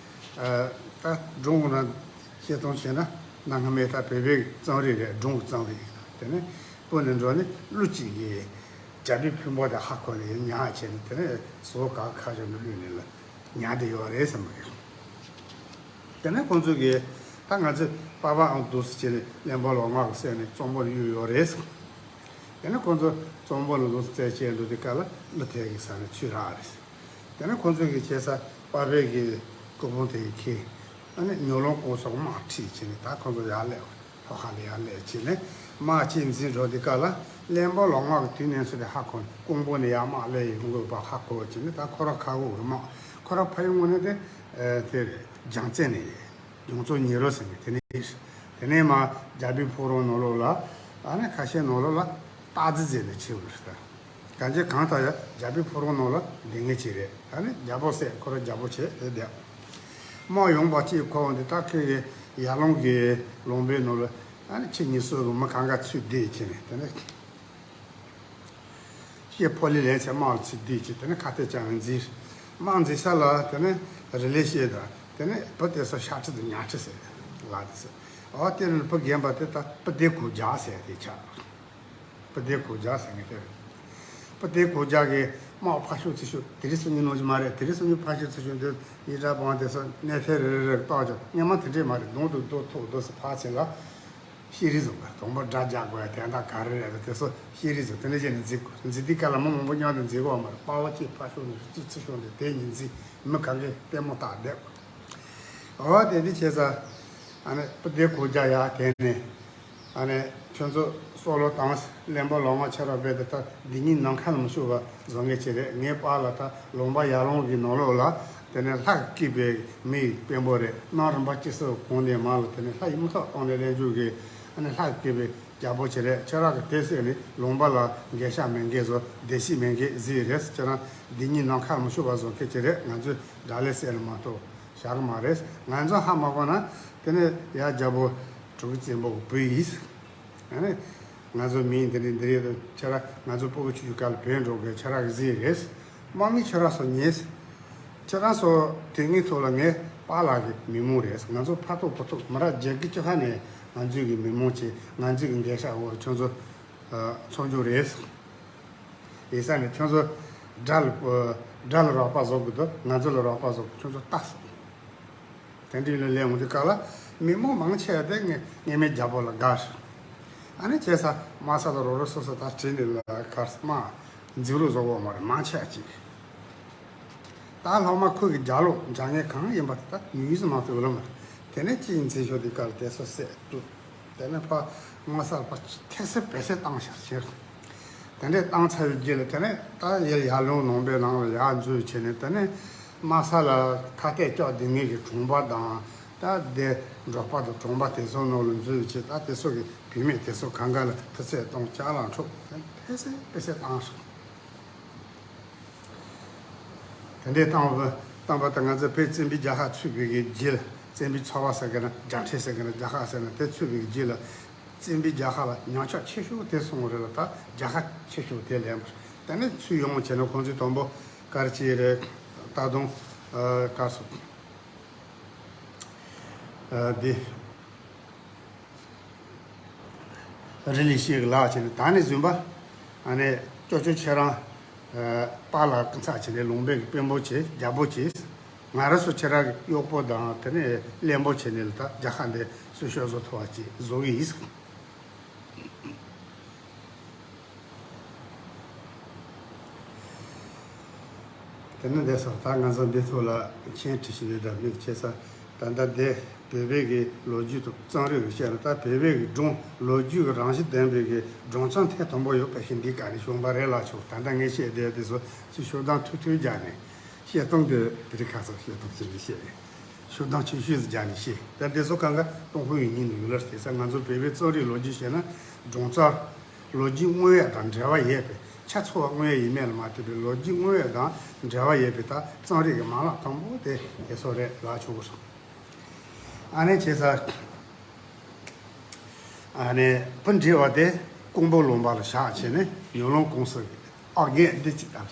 ད་སྒྲུང་ནང་བཤད་སྟངས་བྱས་ན་གནའ་སྔ་མའི་ད་བོད་པའི་གཙང་རིགས་རེད། སྒྲུང་གི་གཙང་རིགས། དེ་ནས་སྤུར་ནས་འགྲོ་ནས་ཀླུ་གཅིག་གིས་རྒྱ་བོད་ཕུང་པོ་དེ་ཧ་གོ་ནས་ཉར་བྱས་ནས་དེ་ནས་ཟོག་ག་ཁ་བྱང་དུ་བླུགས་ནས་ལ་ཉར་བསྡད་ཡོད་རེད་བསམ་གི་རེད། དེ་ནས་ཁོང་ཚོས་ཀྱིས་ད་ང་ཚོས་པ་ཕ་ཨང་འདུག་སེ་བྱས་ནས་གླེན་པ་ལོ་མ་གི་སྲས་ནས་གཙང་པོར་གཡུགས་ཡོད་རེད། དེ་ནས་ཁོང་ཚོ་གཙང་པོ་ལ་འདུག་སེ་བཙལ་བྱས་འགྲོ་དུས་སྐབས་ལ་ཀླུ་ཐེལ་གྱི་ས་ནས་ཆུ་རག་རེད། དེ་ནས་ཁོང་ཚོས་ཀྱིས་བྱས་ས་པ་ཕའི་གི་སྐུ་ཕུང་དེ་ཡི་ཁྱེར། ཨ་ནི་ཉོ་ལོང་ཀུང་སོགས་དམག་ཁྲིད་བྱས་ནས་ད་ཁོང་ཚོ་ཡར་སླེབས། ལྷོ་ཁ་ལ་ཡར་སླེབས་བྱས་ནས་དམག་ཅིག་འཛིང་འགྲོ་དུས་སྐབས་ལ་གླེན་པ་ལོ་མ་གི་དུས་ནས་ཚུར་དེ་ཧ་གོ་ནས་ཀོང་པོ་ནས་ཡར་དམག་སླེབས་ཡོང་དགོས་པ་ཧ་གོ་བྱས་ནས་ད་ཁོ་རང་ཁ་ཁོ་གི་དམག་ཁོ་རང་ཕ་ཡུལ་དངོས་གནས་དེ་དེ་རེད། རྒྱལ་རྩེ་ནས་རེད། རྒྱུ་ཚོ་ཉེ་རུ་ཟེར་ནས་དེ་ནས་དེ་ནས་མ་རྒྱ་བལ་ཕོ་བྲང་ནང་ལོགས་ལ་ཨ་ནི་ཁ་ཤས་ནང་ལོགས་ལ་སྟག་རྩེ་ཟེར་ནས་ཆེ་བ་རེད་ད། གང་ཅི་གང་ལྟར་ཡང་རྒྱ་བལ་ཕོ་བྲང་ནང་ལ་སྡོད་མཁན་ཅིག་རེད། ཨ་ནི་རྒྱལ་པོ་ཟེར་ཁོ་རང་རྒྱལ་པོ་བྱས་དེ་བསྡད། དམག་ཡོང་བ་གཅིག་ཁོ་འོང་དེ་ད་ཁོས་ཀྱི་ཡར་ཀླུང་གི་ལུང་པའི་ནང་ལ་ཨ་ནི་ཁྱི་གཉིས་གསོད་དགོས་མི་གང་ག་ཚུར་བསྡད་བྱས་ནས་དེ་ནས་ཤེས་ཕོ་ལི་ལན་ཚེ་དམག་ལ་ཚུར་བསྡད་བྱས་དེ་ནས་ཁ་གཏད་ཅང་འཛིན། དམག་འཛིན་ས་ལ་དེ་ནས་རི་ལི་ཤེས་དང་དེ་ནས་བུ་དེ་ཚོ་ཤ་ཁྲི་དང་ཉ་ཁྲི་ཟེར་ལ་དེ་ཟེར། འོ་དེ་ནས་བུ་རྒན་པ་དེ་ད་བུ་དེ་གུ་རྒྱག་ཟེར་དེ་ཆགས། བུ་དེ་གུ་རྒྱག་ཟེར་ངེས་དེ་རེད། བུ་དེ་གུ་རྒྱག་གི་དམག་ཕར་ཤོག་ཚུར་ཤོག་དེ་རིང་སང་ཉིན་ནང་བཞིན་མ་རེད། དེ་རིང་སང་ཉིན་ཕར་ཤོག་ཚུར་ཤོག་འདི་ཡི་དྲ་བང་དེ་ཚོ་གནས་ཐེ་རེ་རེ་རེ་བཏགས་ཀྱང་སྔོན་མ་དེ་འདྲས་མ་རེད། གདོང་དུ་རྡོ་ཐུག་རྡོ་སུ་ཕར་ཕྱིན་ལ་ཤེས་རིག་བཟོ་དགོས། དང་པོ་དགྲ་རྒྱག་དགོས་ཡ་དེ་འདྲ་ག་རེ་རེད། དེ་ཚོ་ཤེས་རིག་བཟོ་དེ་འདྲ་བྱས་ནས་འཛིང་དགོས། འཛིང་དུས་སྐབས་ལ་མི་མང་པོ་མཉམ་དུ་འཛིང་དགོས་མ་རེད། དཔའ་བོ་གཅིག་ཕར་ཤོག་ནས་ཚུར་ཚུར་ཤོག་ནས་དེ་གཉིས་འཛིང་མི་གང་གས་ལྟད་མོ་ལྟ་བསྡད་དགོས། འོ་དེ་འདི་བྱས་ཙང་ཨ་ནི་བུ་དེ་གུ་རྒྱག་ཡ་དེ་ནས། ཨ་ནི་ཁྱོད་ཚོ་སྲོག་ལོ་དང་གླེན་པ་ལོ་མ་ཁྱེད་རང་རྦད་དེ་ད་འདི་གཉིས་ནམ་མཁའ་ལ་མི་ཤོར་བ་བཟོ་ངེས་ཅི་རེད། ངའི་པཱ་ལགས་ད་ལུང་པ་ཡར་ཀླུང་གི་ནང་ལོགས་ལ་དེ་ནས་ལྷ་གིས་བསྐོས་པའི་མི་ཡི་དཔོན་པོ་རེད། གནམ་རིམ་པ་ཅི་སྲིད་གོང་ནས་མར་ལ་དེ་ནས་ལྷ་ཡི་མི་ཐོག་སྟོང་ནས་ལྷན་འཇུག་གི་ཨ་ནི་ལྷ་གིས་བསྐོས་པའི་རྒྱལ་པོ་ཅི་རེད། ཁྱེད་རང་གི་དེ་སྲིད་ནས་ལུང་པ་ལ་འགལ་ཤ་མེད་མཁན་བཟོ་བདེ་སྐྱིད་མེད་མཁན་ཟིག་རེད། ཁྱེད་རང་འདི་གཉིས་ནམ་མཁའ་ལ་མི་ཤོར་བ་བཟོ་མཁན་ཅི་རེད། ང་ཚོས་དགྲ་ལན་བསད་ལ་མ་གཏོགས། བཞག་གི་མ་རེད། ང་ཚོ་ཧ་མ་གོ་ན་དེ་ནས་ཡ་རྒྱལ་པོ་གྲུ་གུ་བཙན་པོ་གི་བུ་ཡིས། ཨ་ནི་ང་ཚོ་མིང་འདི་འདྲ་འདི་རེད། ཁྱེད་རང་ང་ཚོ་སྤུ་གུ་ཆུང་ཆུང་སྐབས་ལ་བོད་འགྲོ་དགོས། ཁྱེད་རང་གི་ཟིག་རེད། དམག་མི་ཁྱེད་རང་ཚོ་ཉེས། ཁྱེད་རང་ཚོ་དེ་སྔའི་ཐོག་ལ་ངའི་པཱ་ལགས་ཀྱི་མི་མང་རེད། ང་ཚོ་ཕ་ཐུག་བུ་ཐུག་མི་རབས་བརྒྱད་དགུ་བཅུ་ཁ་ནས་ང་ཚོའི་གི་མི་མང་བྱས། ང་ཚོའི་གི་འགན་ཤ་འོག་ཁྱོད་ཚོ་ཚོང་རྒྱུ་རེད། ཡིན་ས་ནས་ཁྱོད་ཚོ་དགྲ་ལ་དགྲ་ལ་རོགས་པ་བཟོ་དགོས་འདུག་ང་ཚོ་ལ་རོགས་པ་བཟོ་དགོས། ཁྱོད་ཚོ་ལྟ་སོང་། དེ་འདྲའི་ལོ་ལས་འོང་དུས་སྐབས་ལ་མི་མང་མང་ཆེ་བ་དེ་ངས་ངས་མེད་རྒྱལ་པོ་ལ་དགའ་ཞིང་། ཨ་ནི་བྱས་ས་དམག་ས་ལ་རོགས་རོགས་སོ་སོ་ད་བྲིས་ནས་ལ་གར་དམག་འཛིང་རུ་བཟོ་བོ་མ་རེད། མང་ཆེ་བ་ཅིག་ད་སློབ་མ་ཁུལ་གྱི་རྒྱ་ལོ་འཇང་ངེ་གང་ཡིན་པ་དེ་ད་ཡུལ་ཡུལ་སུ་མང་དུ་ཡོད་ལ་མ་རེད། དེ་ནས་ཅིག་འཛིན་ཤོག་དེ་གར་དེ་སོ་སད་དུ། དེ་ནས་ཕ་ངོ་ས་ཕ་ཐེ་སེ་བེ་སེ་བཏང་ཤར་ཕྱིར། དེ་འདྲས་བཏང་ཚར་བའི་རྗེས་ལ་དེ་ནས་ད་ཡར་ཡར་ལུང་ནང་པའི་ནང་ལ་ཡར་འཛུལ་བྱས་ནས་དེ་ནས་དམག་ས་ལ་ཁ་གཏད་གཅོག་དེ་ངེད་ཀྱི་གྲོང་པ་དང་ད་དེ་འབྲོག་པ་དང་གྲོང་པ་དེ་ཚོ་ནང་ལ་འཛུལ་བྱས། ད་དེ་ཚོ་གི་བུད་མེད་དེ་ཚོ་གང་ག་ལ་ཐུག་ཚད་གཏོང་ལྕགས་ལ་འཁྲུག་ཕེ་སེ་ཕེ་སེ་བཏང་སོང་། དེ་འདྲའི་བཏང་བ་བཏང་བ་དང་། ང་ཚོ་བོད་བཙན་པོའི་རྒྱལ་ཁབ་ཚུད་པའི་གི་རྗེས་ལ། བཙན་པོའི་ཚོ་བ་ཟེར་གི་ན་རྒྱ་ཁྲི་ཟེར་གི་ན་རྒྱལ་ཁབ་ཟེར་ན་དེ་ཚུད་པའི་གི་རྗེས་ལ། བཙན་པོའི་རྒྱལ་ཁབ་ལ་ཉམས་ཆག་ཆེ་ཤོས་དེ་སོང་རེད་ལ། ད་རྒྱལ་ཁབ་ཆེ་ཤོས་དེ་ལེན་པ་དེ་ནས་ཚུར་ཡོང་བྱས་ན་ཁོང་ཚོའི་དང་པོ་གར་ཅི་རེད། ད་དུང་ཨ་གར་སོང་། ཨ་འདི། རི་ལི་ཤི་གི་ལག་བྱས་ནས་ད་ནས་བཟུང་པ། ཨ་ནི་ཅོ་ཅོ་ཁྱེད་རང་ཨ་པཱ་ལགས་ཀྱི་ཚབ་བྱས་ནས་ལུང་པའི་དཔོན་པོ་བྱས། རྒྱལ་པོ་བྱས། ང་རང་ཚོ་ཁྱེད་རང་གི་གཡོག་པོ་དང་དེ་ནས་བློན་པོ་བྱས་ནས་ལ་ད་རྒྱལ་ཁབ་འདི་སུ་ཤོག་བཟོ་ཐུབ་པ་ཅིག་བཟོ་གི་ཡིན། དེ་ནི་འདས་སོང་། ད་ང་ཚོ་འདི་ཐོག་ལ་མཆན་བྲིས་ཤིག་ནས་འདྲ་མིག་ཆེ་ས། ད་ལྟ་འདི་བོད་པའི་གི་ལོ་རྒྱུས་དང་རྩོམ་རིག་གི་བཤད་ན། ད་བོད་པའི་གི་སྒྲུང་ལོ་རྒྱུས་ཀྱི་རང་བཞིན་ལྡན་པའི་གི་སྒྲུང་རྩོམ་ཐེངས་དང་པོ་ཡོད་པ་ཞིག་འདི་ག་རེ་བྱུང་བ་རེད་ལ་ཆོག་ད་ལྟ་ངས་བཤད་བསྡད་དེ་ཚོ་ཚུར་ཤོག་གྲངས་ཐུང་ཐུང་རྒྱག་ནས་བཤད་སྟངས་དེ་དེ་རིང་ཁ་སང་བཤད་སྟངས་ཅིག་ནས་བཤད་རེད། ཤོག་གྲངས་ཆུང་ཤོས་སུ་སྦྱར་ནས་བཤད། ད་དེ་ཚོ་གང་ག་ཏུན་ཧོང་ཡིག་རྙིང་ནས་ཡོད་ལ། དེང་སང་ང་ཚོ་བོད་པའི་རྩོམ་རིག་ལོ་རྒྱུས་བཤད་ན་སྒྲུང་རྩོམ་ལོ་རྒྱུས་དངོས་ཡོད་དང་འབྲེལ་བ་ཡོད་པའི། ཆ་ཚང་བ་དངོས་ཡོད་ཡིན་མིན་ལ་མ་ལྟོས་པའི་ལོ་རྒྱུས་དངོས་ཡོད་དང་འབྲེལ་བ་ཡོད་པའི་ད་རྩོམ་རིག་གི་མ་ལག་དང་པོ་དེ་དེ་ཚོ་རེད་ལ་ཆོག་གི་སོང་། ཨ་ནེ་བྱས་ཙང་། ཨ་ནེ་བུ་འདྲེ་བ་དེ་ཀོང་པོ་ལུང་པ་ལ་བཞག་བྱས་ནས་ཉོ་ལོང་ཀུང་སི་གི་ཨ་རྒན་འདི་གཅིག་དང་།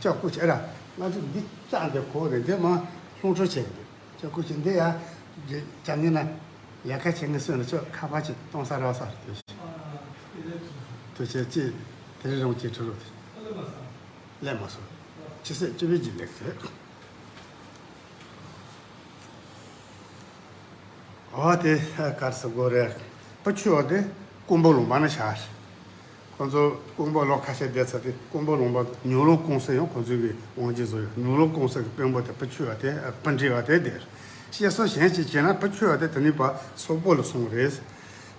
ཅག་སྐུ་ཆེ་ར། ང་ཚོ་འདི་ཅག་འདི་གོ་རེ་འདི་མ་ལྷུང་འཕྲོ་བྱེད་ཀྱི་འདུག་ཅག་སྐུ་ཆེ་འདི་ཡ་ཅག་ངེ་ན་ལས་ཀ་བྱེད་ངེ་སོན་ལ་ཅག་ཁ་པར་ཅིག་གཏོང་ས་རག་ས་རེད། ཐུགས་རྗེ་ཆེ། དེ་རིང་རང་གཅིག་ཁྲི་རུ་དེ་ལས་མ་སོང་། ཕྱི་ཚེས་བཅུ་པའི་རྗེས་ལེགས་རེད། འོ་དེ་ག་རེ་ཟེར་དགོས་རེད། བུ་ཆུ་བ་དེ་ཀོང་པོ་ལུང་པ་ན་བཞག་ཁོང་ཚོ་ཀོང་པོ་ལོ་ཁ་ཤས་བསྡད་ཚར་ཏེ། ཀོང་པོ་ལུང་པ་ཉུང་ལུང་ཀུང་སི་ཡང་ཁོང་ཚོའི་གི་དབང་སྒྱུར་བཟོ་ཡོད། ཉུང་ལུང་ཀུང་སི་གི་དཔོན་པོ་དེ་བུ་ཆུ་བ་དེ། བུ་འདྲེ་བ་དེ་དེར། བཤད་སྲོལ་གཞན་ཞིག་བྱས་ན་བུ་ཆུ་བ་དེ་དེ་ནས་ཕར་སོག་པོ་ལ་སོང་རེད།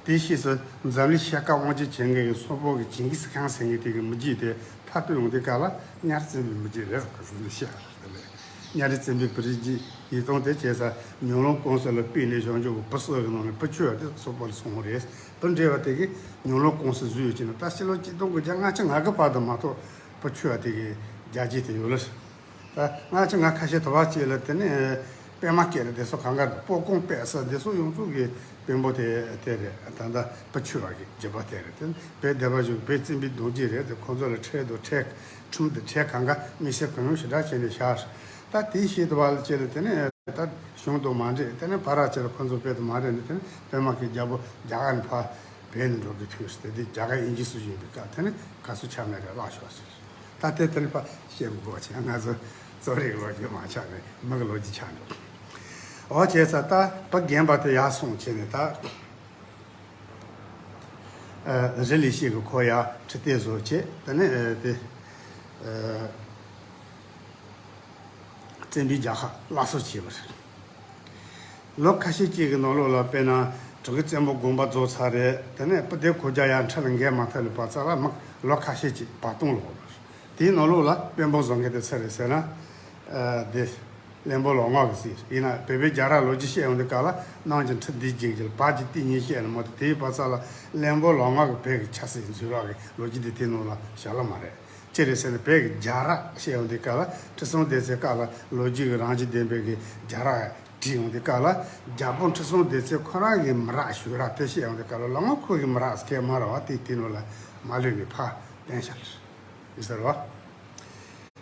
དེའི་ཕྱིས་སུ་འཛམ་གླིང་ཤར་ཁ་དབང་སྒྱུར་བྱེད་མཁན་གྱི་སོག་པོ་གི་ཇིང་གིས་ཁཱན་ཟེར་མཁན་དེ་གི་མི་རྒྱུད་དེ་ཕར་ཐོན་ཡོང་དུས་སྐབས་ལ་གཉའ་རི་བཙན་པོའི་མི་རྒྱུད་རེད་ཟེར་ནས་བཤད་རེད། གཉའ་རི་བཙན་པོའི་བུ་རིགས་ཀྱི་ཡིད་སྟོང་དེ་བྱས་ཙང་ཉུང་ལུང་ཀུང་སི་ལ་ཕུད་ནས་བྱང་ཆུབ་ཀྱི་བུ་གསོ་གི་ནང་ནས་བུ་ཆུ་བ་དེ་སོག་པོ་ལ་སོང་བ་རེད། བུ་འདྲེ་བ་དེ་གིས་ཉུང་ལུང་ཀུང་སི་བཟོས་ཡོད་ཅེ་ན། ད་ཕྱི་ལོ་ཆིག་སྟོང་དགུ་བརྒྱ་ལྔ་བཅུ་ང་དགུ་བར་དུ་མ་གཏོགས་བུ་ཆུ་བ་དེ་གི་རྒྱལ་རྒྱུད་དེ་ཡོད་ལ། ད་ལྔ་བཅུ་ང་ཁ་ཤས་དུ་བ་གཅིག་ལ་དེ་ནས་པདྨ་སྐད་ལ་དེ་ཚོ་གང་ག་རེད། སྤོ་ཀོང་པད་ས་དེ་ཚོ་ཡོངས་རྫོགས་ཀྱི་དཔོན་པོ་དེ་དེ་རེད། ད་ལྟ་བུ་ཆུ་བ་གི་རྒྱུད་པ་དེ་རེད། དེ་བོད་སྡེ་པ་གཞུང་བོད་བཙན་པོའི་རྡོ་རྗེ་རེད། དེ་ཁོང་ཚོ་ལ་ཁྲལ་དང་ཁྲལ་ཁྲིམས་དང་ཁྲལ་གང་ག་དམིགས་བསལ་གང་ཡོང་ཞེ་དྲག་བྱས་ནས་བཞག་ད་དེའི་ཕྱིས་དུ་བ་ལ་བཅས་ལ་དེ་ནས་ད་གཞུང་དང་མ་འདྲེས། དེ་ནས་བར་ར་བཅས་ལ་ཁོང་ཚོ་བོད་དུ་མ་རེད་ནས། དེ་ནས་པདྨ་གི་རྒྱལ་པོ་རྒྱ་གར་ནས་ཕར་བོད་ནས་འགྲོ་གི་དུས་སུ། དེ་དུས་རྒྱ་གར་དབྱིན་ཇི་སྲིད་གཞུང་ཡིན་པའི་སྐབས། དེ་ནས་ག་སུ་ཆ་མེད་རེད་བརླག་ཤོག་ཟེར། ད་དེ་དེ་ནས་ཕར་བཤད་མི་དགོས་པ་བྱས། ང་ཚོ་གཙོ་རིག་ལོ་རྒྱུས་མ་ཆགས་ནས་མི་གི་ལོ་རྒྱུས་ཆགས་འགྲོ། འོ་བྱས་ཙང་ད་བུ་རྒན་པ་དེ་ཡར་སོང་བྱས་ནས་ད། ཨ། རི་ལི་ཤི་གི་ཁོ་ཡར་ཁྲི་སྟེགས་བཟོ་བྱས། དེ་ནས་ཨ་དེ་ཨ་བཙན་པོའི་རྒྱལ་ཁབ་སླར་གསོ་བྱས་པ་རེད། ལོ་ཁ་ཤས་ཅིག་གི་ནང་ལོགས་ལ། དཔེར་ན་གྲི་གུ་བཙན་པོ་དགོངས་པ་རྫོགས་ཚར་རེད། དེ་ནས་སྤུ་ལྡེ་གུ་རྒྱལ་ཡར་ཁྲི་ལ་འགན་མ་ཐོབ་ནས་བབས་ཚར་ལ། མི་ལོ་ཁ་ཤས་ཅིག་བར་སྟོང་ལོག་པ་རེད། དེའི་ནང་ལོགས་ལ་དཔོན་པོ་བཟོ་མཁན་དེ་སུ་རེད་ཟེར་ན། ཨ་དེ་བློན་པོ་ལོ་ངོ་གིས་ཟེར། ཡིན་ན་བོད་པའི་རྒྱལ་རབས་ལོ་རྒྱུས་བཤད་ཡོང་དུས་སྐབས་ལ། གནམ་གྱི་ཁྲི་འདིའི་རྒྱུད་ཀྱི་བར་གྱི་ཏི་གཉིས་བཤད་ནས་མ་གཏོགས། དེའི་བར་ས་ལ་བློན་པོ་ལོ་ངོ་གིས་བོད་ཀྱི་ཆབ་སྲིད་འཛུལ་བ་གི་ལོ་རྒྱུས་དེ་དེའི་ནང་ལ་བཞག་ལ་མ་རེད། ཅི་རེད་ཟེར་ན། བོད་ཀྱི་རྒྱལ་རབས་བཤད་ཡོང་དུས་སྐབས་ལ། ཁྲི་སྲོང་ལྡེ་བཙན་སྐབས་ལ་ལོ་རྒྱུས་ཀྱི་རང་བཞིན་ལྡན་པའི་གི་རྒྱལ་རབས་བྲིས་ཡོང་དུས་སྐབས་ལ། རྒྱལ་པོ་ཁྲི་སྲོང་ལྡེ་བཙན་ཁོ་རང་གི་མི་རབས་གཞུང་རབས་དེ་བཤད་ཡོང་དུས་སྐབས་ལ། ལོ་ངོ་ཁོ་གི་མི་རབས་སྐད་མ་ར་བ་དེ་དེའི་ནང་ལ་མ་ལུས་ནས་ཕར་བསྟན་བཞག་ཡིན་ཟེར་བ།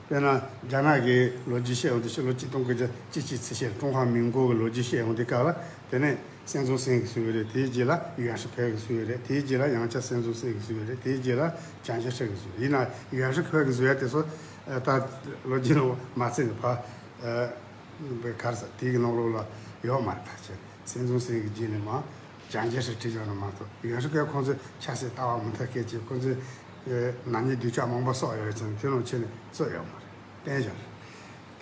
དཔེར་ན་རྒྱ་ནག་གི་ལོ་རྒྱུས་བཤད་ཡོང་དུས། ཕྱི་ལོ་ཆིག་སྟོང་དགུ་བརྒྱ་བཅུ་གཅིག་ཙམ་ཞིག་ཀྲུང་ཧྭ་མིན་གོ་གི་ལོ་རྒྱུས་བཤད་ཡོང་དུས་སྐབས་ལ། དེ་ནས་སན་ཙུང་སན་གྱིས་བཟོས་ཡོད་རེད། དེའི་རྗེས་ལ་ཡོན་ཧྲི་ཁའེ་གིས་བཟོས་ཡོད་རེད། དེའི་རྗེས་ལ་ཡང་བསྐྱར་སན་ཙུང་སན་གྱིས་བཟོས་ཡོད་རེད། དེའི་རྗེས་ལ་ཅང་ཅེ་ཧྲི་གིས་བཟོས་ཡོད། ཡིན་ན་ཡོན་ཧྲི་ཁའེ་གིས་བཟོས་ཡ་དེ་ཚོ་ད་ལོ་རྒྱུས་ནང་མ་བརྩིས་ནས་ཕར། ཨ། ག་རེ་ཟེར། དེའི་ནང་ལོགས་ལ་ཡོད་མ་རེད། ད་ཆེ་སན་ཙུང་སན་གྱི་རྗེས་ནས་མར་ཅང་ཅེ་ཧྲི་ཁྲིད་བཞག་ན་མ་གཏོགས། ཡོན་ཧྲི་ཁའེ་ཁོང་ཚོས་ཆབ་སྲིད་ལྟ་བ་མི་མཐུན་རྐྱེན་གྱིས། ཁོང་ཚོས་ནག་ཉེས་སྡུག་ཅག་མང་པོ་བསགས་ཡོད་ཙང་། དེ་ནང་ཆེ་ནས་བརྩིས་ཡོད་མ་རེད། བསྟན་བཞག་རེད།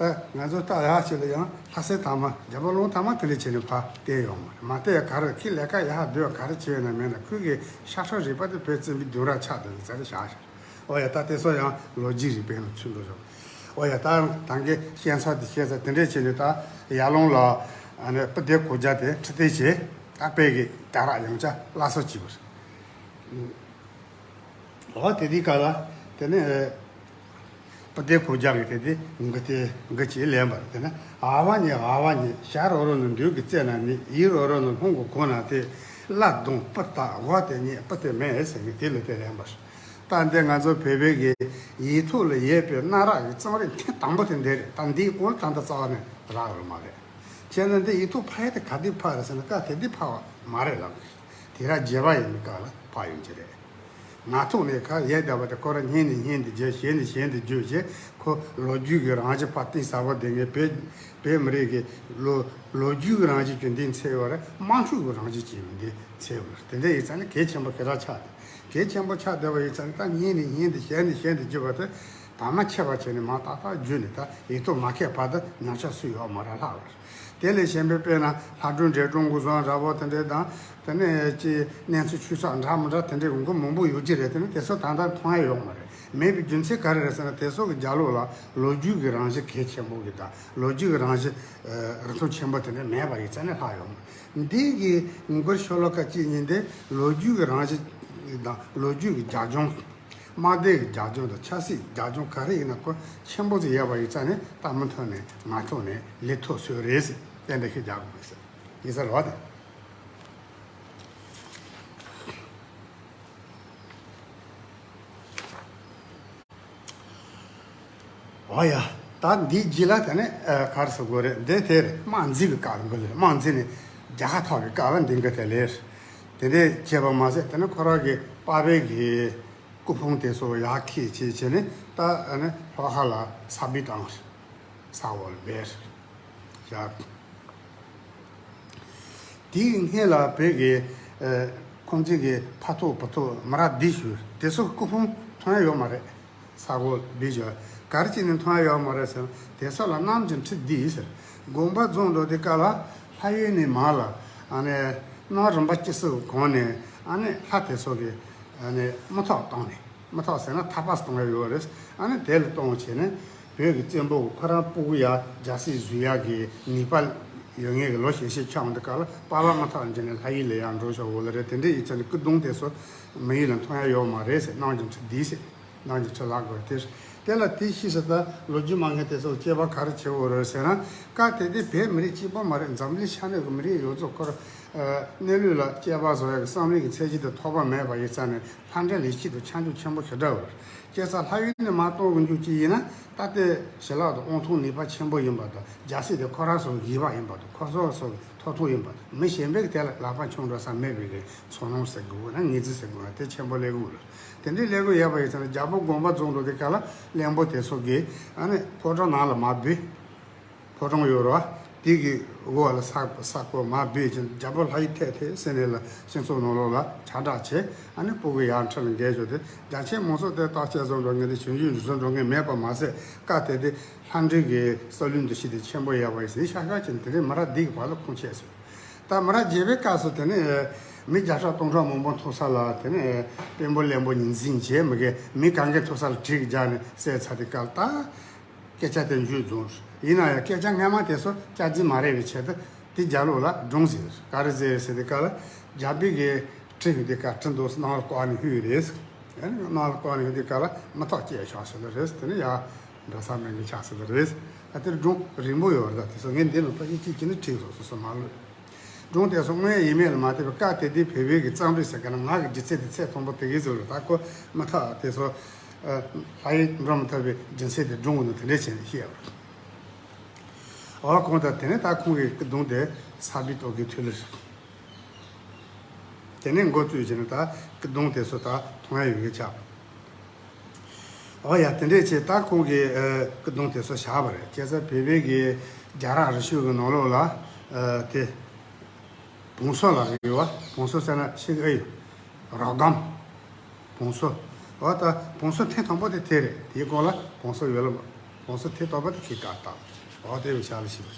ད་ང་ཚོ་ལྟ་ཡག་ཅིག་ལ་ཡང་ལྷ་སྲས་དར་མ། རྒྱལ་པོ་ཀླུ་དར་མ་དེ་འདྲ་བྱས་ནས་ཕར་བསྟན་ཡོད་མ་རེད། མ་བསྟན་ཡ་ག་རེ། ཁོས་ལས་ཀ་ཡག་སྡུག་ག་རེ་བྱས་ཡོད་ན་མེད་ན། ཁོའི་གི་ཤ་ཁྲག་རུས་པ་དེ་བོད་བཙན་པོའི་གདུང་རབས་ཆགས་བསྡད་ཡོད་ཙང་བཞག་བཞག་འོ་ཡ། ད་དེ་ཚོ་ཡང་ལོ་རྒྱུས་རིག་པའི་ནང་ཚུད་འགྲོ་ཆོག་འོ་ཡ། ད་ད་གིན་བཤད་ཚར་དེ་བཤད་ཚར། དེ་འདྲས་བྱས་ནས་ད་ཡར་ཀླུང་ལ། ཨ་ནི་སྤུ་ལྡེ་གུ་རྒྱལ་དེ་ཁྲི་སྟེགས་བྱས། ད་བོད་ཀྱི་རྒྱལ་རབས་ཡང་བསྐྱར་སླར་གསོ་བྱས་པ་རེད། འོ་དེ་དུས་སྐབས་ལ་དེ་ནས་སྤུ་ལྡེ་གུ་རྒྱལ་གྱིས་དེ་དུས་མགུར་དེ་མགུར་ཅིག་ལེན་པ་རེད། དེ་ནས། ཨ་བ་ཉེ་ཨ་བ་ཉེ། ཞྭ་རོ་རོ་ནི་འདུལ་གྱི་རྩེ་ན་ནི། ཡིད་རོ་རོ་ནི་ལྷུང་གི་གུང་ན་སྟེ། བླ་གདུང་སྤུར་ལྟ་འོ་དེ་ཉིད་སྤུར་དེ་མེད་ཟེར་ནས་དེ་ལ་དེ་ལེན་པ་རེད། ད་འདི་ང་ཚོ་བོད་པའི་གི་ཡིག་ཐོག་ལ་ཡོད་པའི་གནའ་རབས་ཀྱི་རྩོམ་རིག་ཐེངས་དང་པོ་དེ་འདི་རེད། ད་འདིའི་གོང་ད་ལྟ་རྩ་བ་ནས་རག་ཡོད་མ་རེད། བྱས་ན་འདི་ཡིག་ཐོག་ཕབ་ཡས་དེ་ག་དུས་ཕབ་རེད་ཟེར་ན། སྐབས་དེ་དུས་ཕབ་པ་མ་རེད་ལབ། དུས་རབས་བརྒྱད་པ་ཡིན་པའི་སྐབས་ལ་ཕབ་ཡོང་གི་རེད། ངག་ཐོག་ནས་ཁ་ཡར་བརྒྱབ་པ་དེ་ཁོ་རང་སྙན་ནས་སྙན་དུ་བརྗོད། ཞལ་ནས་ཞལ་དུ་བརྗོད་བྱས། ཁོ་ལོ་རྒྱུས་ཀྱི་རང་བཞིན་ཕར་གཏིང་ཟབ་པོ་ལྡན་མཁན། བོད་བོད་མི་རིགས་ཀྱི་ལོ་ལོ་རྒྱུས་ཀྱི་རང་བཞིན་གྱི་འདི་འཚོལ་བ་རེད། དམངས་ཕྱུག་གི་རང་བཞིན་གྱི་འདི་འཚོལ་བ་རེད། དེ་འདྲ་ཡིན་ཙང་ནི་གལ་ཆེན་པོ་ཞེ་དྲག་ཆགས་ཏེ། གལ་ཆེན་པོ་ཆགས་བསྡད་པ་ཡིན་ཙང་ནི། ད་སྙན་ནས་སྙན་དུ་ཞལ་ནས་ཞལ་དུ་བརྗོད་པ་དེ་དར་མ་ཆད་པ་བྱས་ནས་མར་ཏག་ཏག་བརྗོད་ནས། ད་ཡིག་ཐོག་མ་ཁེལ་བར་དུ་ཉམས་ཆག་སུ་ཡོད་མ་རེད་ལྷག་པར། དེ་ལས་གཞན་པའི་དཔེར་ན་ལྷ་སྒྲུང་འབྲས་སྤུངས་ཀུན་བཟང་འདྲ་པོ་དེ་འདྲའི་དང་། དེ་ནས་ཅི་གནས་ཚུལ་ཆོས་ཚོགས་འདྲ་མི་འདྲ་དེ་འདྲའི་མགུར་མང་པོ་ཡོད་ཀྱི་རེད། དེ་ནི་དེ་ཚོ་ད་ལྟ་མཐོང་ཡ་ཡོད་མ་རེད། མེད་པའི་རྒྱུ་མཚན་ག་རེ་རེད་ཟེར་ན། དེ་ཚོ་གི་རྒྱབ་ལོགས་ལ་ལོ་རྒྱུས་ཀྱི་རང་བཞིན་གལ་ཆེན་པོ་གི་དང་། ལོ་རྒྱུས་ཀྱི་རང་བཞིན་རིན་ཐང་ཆེན་པོ་དེ་འདྲ་མེད་པ་ཡིན་ཙང་ནི་ལྷག་ཡོད་མ་རེད། འདི་གི་མགུར་ཤོ་ལོ་ཀ་གཅིག་གཉིས་འདི་ལོ་རྒྱུས་ཀྱི་རང་བཞིན་དང་། ལོ་རྒྱུས་ཀྱི་རྒྱབ་ལྗོངས། དམག་སྡེ་གི་རྒྱབ་ལྗོངས་དང་། ཆབ་སྲིད་རྒྱབ་ལྗོངས་ག་རེ་ཡིན་ན། ཁོ་ཆེན་པོ་ཅིག་ཡོད་པ་ཡིན་ཙང་ནི། ད་མུ་མཐུད་ནས་ངག་ཐོག་ནས་ལེགས་ཐོག་སུ་རེད་ཟེར་གཏན་འདྲ་ཞིག་རྒྱག་དགོས་ཟེར་ཡིན་ས་རེད་བ་དེ། འོ་ཡ། ད་འདིའི་རྗེས་ལ་དེ་ནས་ཨ་ག་རེ་ཟེར་དགོས་རེད། འདི་དེར་དམག་འཛིང་གི་སྐབས་ལ་འགོ་ལས། དམག་འཛིང་ནས་རྒྱལ་ཁ་ཐོབ་པའི་སྐབས་ལ་འདི་འགོ་དེ་ལས། དེ་འདྲས་བྱས་པ་མ་ཟད། དེ་ནས་ཁོ་རང་གི་པ་ཕའི་གི་སྐུ་ཕུང་དེ་ཚོ་ཡར་འཁྱེར་བྱས་བྱས་ནས། ད་ཨ་ནི་ལྷོ་ཁ་ལ་ས་བི་བཏང་། ས་འོག་ལ་སྦས་བཞག་དེའི་སྔོན་ལ་བོད་ཀྱི་ཨ་ཁོང་ཚོའི་གི་ཕ་ཐོག་བུ་ཐོག་མི་རབས་འདི་ཞུ་དེ་ཚོ་སྐུ་ཕུང་མཐོང་ཡ་ཡོད་མ་རེད། ས་གོ་བི་ཞོ་ག་རེ་བྱས་ནས་མཐོང་ཡ་ཡོད་མ་རེད་ཟེར་ན། དེ་ཚོ་ལ་གནམ་གྱི་ཁྲི་འདི་ཟེར། དགོན་པ་རྫོང་འགྲོ་དུས་སྐབས་ལ་ལྷ་ཡུལ་ནས་མར་ལ་ཨ་ནི་གནམ་རིམ་པ་སྐྱིད་སོགས་གོང་ནས་ཨ་ནི་ལྷ་དེ་ཚོ་གི་ཨ་ནི་མི་ཐོག་བཏང་ནས། མི་ཐོག་ཟེར་ན་ཐག་པ་གཏོང་ཡ་ཡོད་རེད། ཨ་ནི་དེ་ལ་གཏོང་བྱས་ནས་བོད་ཀྱི་བཙན་པོ་ཁོ་རང་སྤུ་གུ་ཡ་རྒྱལ་སྲིད་བཟུང་ཡ་གི་ནུས་པ་ཡོད་ངེས་ཀྱི་ལོ་ཞེ་ཤས་ཆགས་འོང་དུས་སྐབས་ལ་པཱ་ལགས་མི་ཐོག་འཇོག་ནས་ལྷ་ཡུལ་ལ་ཡར་འགྲོ་ཤོག་འོ་ལ་རེད། དེ་འདྲའི་ཡིན་ཙང་ནི་སྐུ་གདུང་དེ་ཚོ་མི་ཡུལ་ལ་མཐོང་ཡ་ཡོད་མ་རེད་ཟེར། གནམ་གྱི་ཁྲི་འདི་ཟེར། གནམ་གྱི་ཁྲི་ལ་དགོས་དེ། དེ་ལ་དེ་ཤེས་ས་ད་ལོ་རྒྱུས་མང་ངན་དེ་ཚོ་དཔྱད་པ་ག་རེ་བྱེད་འོ་རེད་ཟེར་ན། སྐབས་དེ་དུས་བོད་མི་རིགས་གཅིག་པོ་མ་རེད། འཛམ་གླིང་ཤར་ནུབ་ཀྱི་མི་རིགས་ཡོངས་རྫོགས་ཁོ་རང་གནས་ལུགས་ལ་དཔྱད་པ་བཟོ་ཡ་གི་བསམ་བློའི་གི་ཚད་གཞི་དེ་མཐོ་པ་མེད་པ་ཡིན་ཙང་ནས་ལྷ་འདྲེ་ལས་སྐྱིད་དུ་ཆ་འཇོག་ཆེན་པོ་ཞེ་དྲག་ཡོད་རེད། སྐྱེ་ས་ལྷ་ཡུལ་ནས་མར་གཏོང་གི་འཇུག་ཅིག་ཡིན་ན་ད་ལྟའི་ཞི་ལྷག་དང་དབང་ཐང་ནུས་པ་ཆེན་པོ་ཡིན་པ་དང་། རྒྱལ་སྲིད་དེ་ཁོ་རང་ཚོ་གི་བགྱིས་པ་ཡིན་པ་དང་། ཁོ་ཚོ་ཚོ་གི་ཐོབ་ཐང་ཡིན་པ་དང་། མི་གཞན་པའི་གི་དེ་ལ་ལག་པ་འཆང་འགྲོ་ས་མེད་པའི་གི་ཚོར་སྣང་ཟེར་དགོས་ན་ངོས་འཛིན་ཟེར་དགོས་ན་དེ་ཆེན་པོ་སླེབས་ཀྱི་ཡོད་རེད། དེ་འདྲའི་སླེབས་ཀྱི་ཡོད་པ་ཡིན་ཙང་ན་རྒྱལ་པོ་དགོངས་པ་རྫོགས་འགྲོ་དུས་སྐབས་ལ་བློན་པོ་དེ་ཚོ་གིས་ཨ་ནི་ཕོ་བྲང་ནང་ལ་མར་བུད། ཕོ་བྲང་ཡོད་རེད་བ། དེ་གི་འོག་ལ་ས་ས་ཁོ་མར་བུད་ཅིང་རྒྱལ་པོ་ལྷ་ཡི་ཐེད་ཐེད་ཟེར་ནས་ལ་སྤྱི་ཚོགས་ནང་ལོགས་ལ་ཁྱབ་བསྒྲགས་བྱས། ཨ་ནི་སྤུ་གུ་ཡར་ཁྲི་ལ་འགེལ་ཞོར་དུ་རྒྱ་ཆེན་མང་ཚོགས་དེ་བརྟག་དཔྱད་བཟོ་འགྲོ་མཁན་དེ་ཆུང་ཆུང་འདྲི་གསོ་འགྲོ་མཁན་མེད་པ་མ་ཟད། སྐབས་དེ་དུས་ལྷ་འདྲེ་གི་ས་བློན་འདུ་ཤེས་དེ་ཆེན་པོ་ཡོད་པ་ཡིན་ཟེར། ཤ་ཤ་ཅན་དེ་རིང་མི་རབས་འདི་གི་བར་ལ་ཁུངས་བཅད་སོང་། ད་མི་རབས་བརྒྱད་པའི་སྐབས་སུ་དེ་ནས་མི་བརྒྱ་ཕྲག་སྟོང་ཕྲག་མང་པོ་ཐུག་ས་ལ་དེ་ནས་དཔོན་པོ་བློན་པོ་གཉིས་འཛིང་བྱས། མི་གི་མི་གང་གའི་ཐུག་ས་ལ་གྲི་གིས་རྒྱག་ནས་བསད་ཚར་དུས་སྐབས་ལ་ད། སྐད་ཆ་དེ་མཇུག་རྫོགས། ཡིན་ན་ཡང་སྐད་ཆ་སྔ་མ་དེ་ཚོ་སྐྱག་རྫུན་མ་རེད་པའི་ཆེད་དུ་དེ་རྒྱ་ལོག་ལ་སྒྲུང་ཟེར། ག་རེ་ཟེར་ཟེར་དུས་སྐབས་ལ་རྒྱལ་པོའི་གི་གྲི་ཡོད་དུས་སྐབས་གྲི་འདུག་ནང་ལ་བཀོག་ནས་ཕུད་རེད། ནང་ལ་བཀོག་ནས་ཡོད་དུས་སྐབས་ལ་མི་ཐོག་སྐྱེས་ཤོག་ཟེར་ལ་རེད། དེ་ནས་ཡར་འགྲོ་ས་མེད་མཁན་ཆགས་ཟེར་ལ་རེད། ད་དེར་སྒྲུང་རིང་པོ་ཡོད་རེད། ད་དེ་ཚོ་ངས་འདི་ལ་ཕ་གི་གཅིག་གིས་ནི་ཁྲིད་སོང་སོ་སོ་མ་ལོས། སྒྲུང་དེ་ཚོ་དངོས་ཡོད་མེད་ལ་མ་ལྟོས་པར་སྐབས་དེ་དུས་བོད་པའི་གི་རྩོམ་རིག་ཟེར་ག་ན་ང་གི་སྒྱུ་རྩལ་དེ་ཚད་མཐོན་པོ་དེ་གའི་ཚོ་རེད། ད་ཁོ་མི་ཐག་དེ་ཚོ་ལྷ་ཡི་འགྲོ་མི་ཐུབ་པའི་སྒྱུ་རྩལ་དེ་སྒྲུང་གི་ནང་དེ་འདྲས་བྱས་ནས་བཤད་པ་རེད། འོ་གོང་དུ་དེ་ནས་ད་ཁོང་གི་སྐུ་གདུང་དེ་ས་བི་ཏོག་གི་ཐུལ་ལེ་རེད། དེ་ནས་འགོ་བཙུགས་བྱས་ནས་ད་སྐུ་གདུང་དེ་ཚོ་ད་མཐོང་ཡ་ཡོད་གི་ཆགས། འོ་ཡ། དེ་འདྲས་བྱས་ད་ཁོང་གིས་ཨ་སྐུ་གདུང་དེ་ཚོ་བཞག་པ་རེད། བྱས་ཙང་བོད་པའི་གི་རྒྱལ་རབས་རི་ཆོས་ཀྱི་ནང་ལོགས་ལ་ཨ་དེ་བོང་སོ་ལ་ཡོད་བ། བོང་སོ་ཟེར་ན་ཤེས་ཀྱི་ཨེ་ཡོད། རོ་སྒམ། བོང་སོ། འོ་ད་བོང་སོ་ཐེངས་དང་པོ་དེ་དེ་རེད། དེའི་གོང་ལ་བོང་སོ་ཡོད་ལ། བོང་སོ་ཐེངས་དང་པོ་དེ་ཁྱི་དཀར་བཏགས། འོ་དེ་བས་ཤ་ལ་ཤི་བ།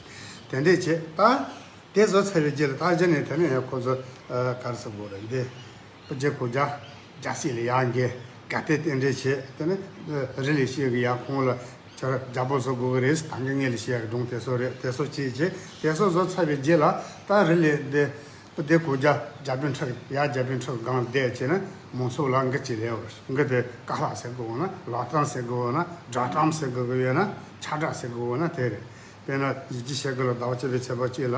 དེ་འདྲས་བྱས་ད། དེ་བཟོ་ཚར་བའི་རྗེས་ལ་ད་གཞི་ནས་དེ་ནས་ཡང་ཁོ་ཚོ་ཨ་ག་རེ་ཟེར་དགོས་རེད། འདི་སྤུ་རྒྱལ་གུར་རྒྱལ་རྒྱལ་སྲིད་ལ་ཡར་འགེལ། ག་དེ་རྟེན་འབྲེལ་བྱས། དེ་ནས་ཨ་རི་ལས་ཤེས་ཀྱི་ཡར་ཁོང་ལ་ཁྱོད་རྒྱལ་པོ་བཟོ་དགོས་ཀྱི་རེད། ད་གིན་ངས་ལས་ཤེས་ཀྱི་སྒྲུང་དེ་ཚོ་རེད། དེ་ཚོ་བྱས་རྗེས་དེ་ཚོ་བཟོ་ཚར་བའི་རྗེས་ལ་ད་རི་ལས་འདི་སྤུ་རྒྱལ་གུར་རྒྱལ་རྒྱལ་པོའི་ཁྲི་ཡར་རྒྱལ་པོའི་ཁྲི་སྒང་བསྡད་བྱས་ན་མང་ཚོགས་ལ་འགུལ་སྐྱོད་ལས་འོར་འགུལ་དེ་ཀ་ལྷག་ཟེར་དགོས་འོ་ན། ལག་གཏམ་ཟེར་དགོས་འོ་ན། སྒྲ་གཏམ་ཟེར་དགོས་ཀྱི་ཡོད་ན། ཁྱབ་བསྒྲགས་ཟེར་དགོས་འོ་ན་དེ་རེད། དཔེར་ན་ཡིད་ཀྱི་ཤེལ་སྒོ་ལ་ཟླ་བ་བཅུ་པའི་ཚེས་པ་གཅིག་ལ་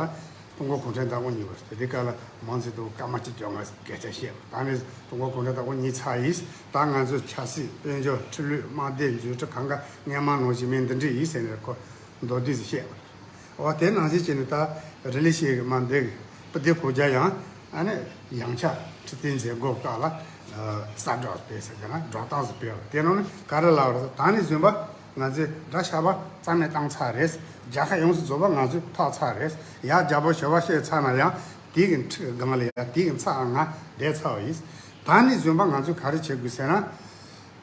ཀྲུང་གོ་གུང་ཁྲན་ཏང་གི་ཉིན་པ་རེད། དེ་དུས་སྐབས་ལ་མང་ཚོགས་དུ་སྐར་མ་གཅིག་བཅོ་ལྔ་སྐད་ཆ་བཤད་པ། ད་ནི་ཀྲུང་གོ་གུང་ཁྲན་ཏང་གི་ཉིན་ཚར་ཡིན། ད་ང་ཚོའི་ཆབ་སྲིད་དཔལ་འབྱོར་ཁྲིམས་ལུགས་དམག་སྡེ་འཛུགས་སྐྲུན་གང་ག་སྔོན་མ་ནང་བཞིན་མིན་འདི་འདྲ་ཡིན་ཟེར་ནས་ཁོ་མདོར་བསྡུས་སུ་བཤད་པ་རེད། འོ་དེ་ནང་བཞིན་བྱས་ནས་ད་རི་ལི་ཤེས་ཀྱི་མ་འདི་གི་སྤུ་རྒྱལ་གུར་རྒྱལ་ཡང་ཨ་ནི་ཡང་ཆ་ཁྲི་སྟེང་མཛད་སྒོ་སྐབས་ལ་གསལ་བསྒྲགས་སྤེལ་ཟེར་གྱི་ན་སྒྲོག་གཏམ་ཟིག་སྤེལ་བ། དེ་ནང་ནས་ག་རེ་ལབ་རེད། ད་ནི་བཟུང་པ་ང་ཚོས་དགྲ་ཤ་པ་རྩ་མེད་བཏང་ཚར་རེད། རྒྱལ་ཁ་ཡོངས་སུ་རྫོགས་པ་ང་ཚོས་ཐོབ་ཚར་རེད། ཡར་རྒྱལ་པོ་ཞི་བ་བཤད་ཚར་ན་ཡང་དེ་གི་ཁྲི་སྒང་ལ་ཡང་དེ་གི་ཚབ་ང་བསྡད་ཚར་བ་ཡིན། ད་ནི་བཟུང་པ་ང་ཚོས་ག་རེ་བྱེད་དགོས་ཟེར་ན།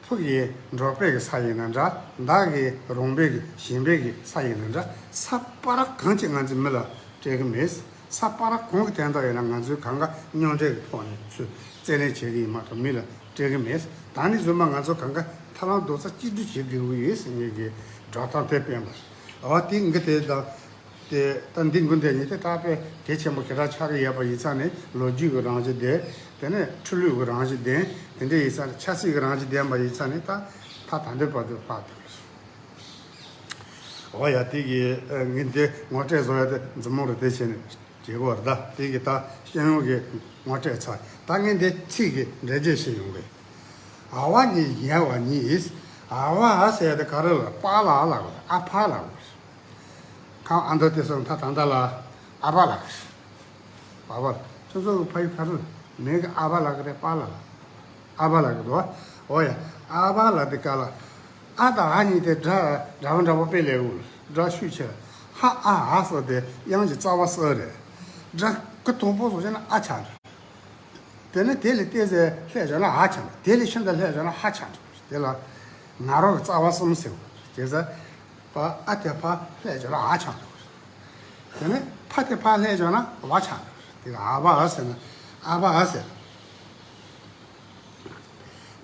ཕུགས་ཀྱི་འབྲོག་པའི་གི་ས་ཡིན་ན་འདྲ། མདའ་གི་རོང་པའི་གི་ཞིང་པའི་གི་ས་ཡིན་ན་འདྲ། ས་པ་ར་གང་ཅིག་ང་ཚོས་མི་ལ་སྤྲད་གི་མེད། ས་པ་ར་གང་གི་དོན་དག་ཡིན་ན་ང་ཚོས་གང་ག་མཉམ་འབྲེལ་གི་ཐོག་ནས་ཚུར་རྩིས་ལེན་བྱེད་གི་ཡིན་མ་གཏོགས་མི་ལ་སྤྲད་གི་མེད། ད་ནི་བཟུང་པ་ང་ཚོ་གང་ག་ཐབས་ལམ་རྡོག་རྩ་གཅིག་སྒྲིལ་བྱེད་དགོས་ཀྱི་ཡོད་ཟེར་ངེད་ཀྱི་སྒྲོག་གཏམ་དེ་སྤེལ་བ། འོ་དེ་འགི་དེ་དང་། དེ་ད་འདི་འགུལ་འདེད་གཉིས་དེ་ད་དཔེ་གལ་ཆེན་པོ་ཞེ་དྲག་ཆགས་ཀྱི་ཡོད་པ་ཡིན་ཙང་ནས་ལོ་རྒྱུས་ཀྱི་རང་བཞིན་ལྡན། དེ་ནས་ཁྲིམས་ལུགས་ཀྱི་རང་བཞིན་ལྡན། དེ་འདྲ་ཡིན་ཙང་ཆབ་སྲིད་ཀྱི་རང་བཞིན་ལྡན་པ་ཡིན་ཙང་ནས་ད་ད་ད་འདོད་པ་དུ་ཕར་དུ། འོ་ཡ། དེ་གི་ངས་འདི་ངོ་སྤྲོད་བཟོ་ཡ་དེ་མཛུབ་མོ་རུ་དེ་བྱས་ནས་བྱེད་དགོས་རེད། ད་དེ་གི་ད་སྤྱི་ཡོངས་ཀྱི་ངོ་སྤྲོད་ཚར། ད་ངས་འདི་ཚིག་གི་འགྲེལ་བརྗོད་བྱེད་ཡོང་གི། ཨ་བ་གཉིས་ཡལ་བ་གཉིས། ཨ་བ་ཟེར་ཡ་དེ་ག་རེ་ལ་པཱ་ལགས་ལབ་དགོས། ཨ་ཕ་ལབ་དགོས། ཁམས་ཨ་མདོ་དེ་ཚོ་ད་ད་ལྟ་ལ་ཨ་ཕ་ལབ་གི་རེད། པཱ་ཕ་ལབ། ཁྱོད་ཚོ་གི་ཕ་ཡུལ་ག་རེ་ལ་མེད་གི། ཨ་ཕ་ལབ་གི་རེད། པཱ་ལགས་ལབ། ཨ་ཕ་ལབ་གི་འདུག། འོ་ཡ། ཨ་ཕ་ལབ་དེ་ག་ལ། ཨ་དང་ཨ་གཉིས་དེ་སྒྲ་འདྲ་བོ་འདྲ་བོ་དཔེ་ལེགས་འོ། སྒྲ་ཤུགས་ཆེ། ཧ་ཨ་ཧ་སོགས་དེ་དབྱངས་ཀྱི་རྩ་བ་སོགས་རེད། སྒྲ་ ཁོ་དང་པོ་བཟོ་བྱས་ན་ཨ་ཆགས་འགྲོ། དེ་ནས་དེ་ལས་ཏོག་ཙམ་ལྷོད་བྱས་ན་འ་ཆགས་འགྲོ། དེ་ལས་ཤིན་ཏུ་ལྷོད་བྱས་ན་ཧ་ཆགས་འགྲོ། དེ་ལ་ང་རོ་གི་རྩ་བ་གསུམ་ཟེར་བ། བྱས་ཙང་ཕ་ཨ་དེ་ཕར་ལྷོད་བྱས་ན་འ་ཆགས་འགྲོ། དེ་ནས་ཕ་དེ་ཕར་ལྷོད་བྱས་ན་བ་ཆགས་འགྲོ། དེ་ལ་ཨ་བ་འ་ཟེར་ན་ཨ་བ་འ་ཟེར།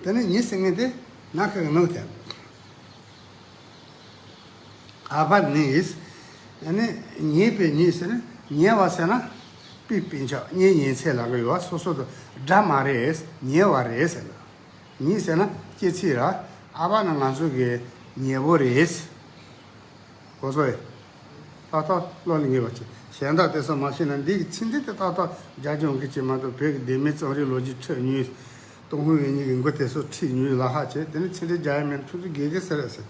དེ་ནས་ཉི་ཟེར་མཁན་དེ་ན་ཁ་གི་ནུ་དེ། ཨ་བ་ནི་ཡིས། ཨ་ནི་ཉེ་བའི་ཉེ་ཟེར་ན་ཉེ་བ་ཟེར་ན་སྤུན་སྤུན་ཆ་གཉེན་ཉེ་ཚན་ལབ་ཀྱི་ཡོད། སོ་སོ་དང་འདྲ་མ་རེད། ཉེ་བ་རེད་ཟེར་ན། ཉི་ཟེར་ན་སྐྱེ་ཚིག་ར། ཨ་བ་ནི་ང་ཚོ་གི་ཉེ་བོ་རེད། གོ་སོང་ངས། ཏག་ཏག་བློ་ལ་ངེས་པ་བྱེད། གཞན་དག་དེ་ཚོ་མ་ཤེས་ན་འདི་གི་ཚིག་འདི་དེ་ཏག་ཏག་རྒྱ་ལྗོངས་ཀྱི་ཅིག་མ་གཏོགས་བོད་ཀྱི་བདེན་མེད་རྩོམ་རིག་ལོ་རྒྱུས་ཁྲོད་ཉུལ། ཏུན་ཧོང་ཡིག་རྙིང་གི་མགོ་དེ་ཚོ་ཁྲིད་ཉུལ་ལ་ཧ་བྱེད། དེ་ནི་ཚིག་འགྲེལ་རྒྱག་ཡ་མེད་ན་ཁྱོད་ཚོ་དགེ་རྒན་ཟེར་རེད་ཟེར།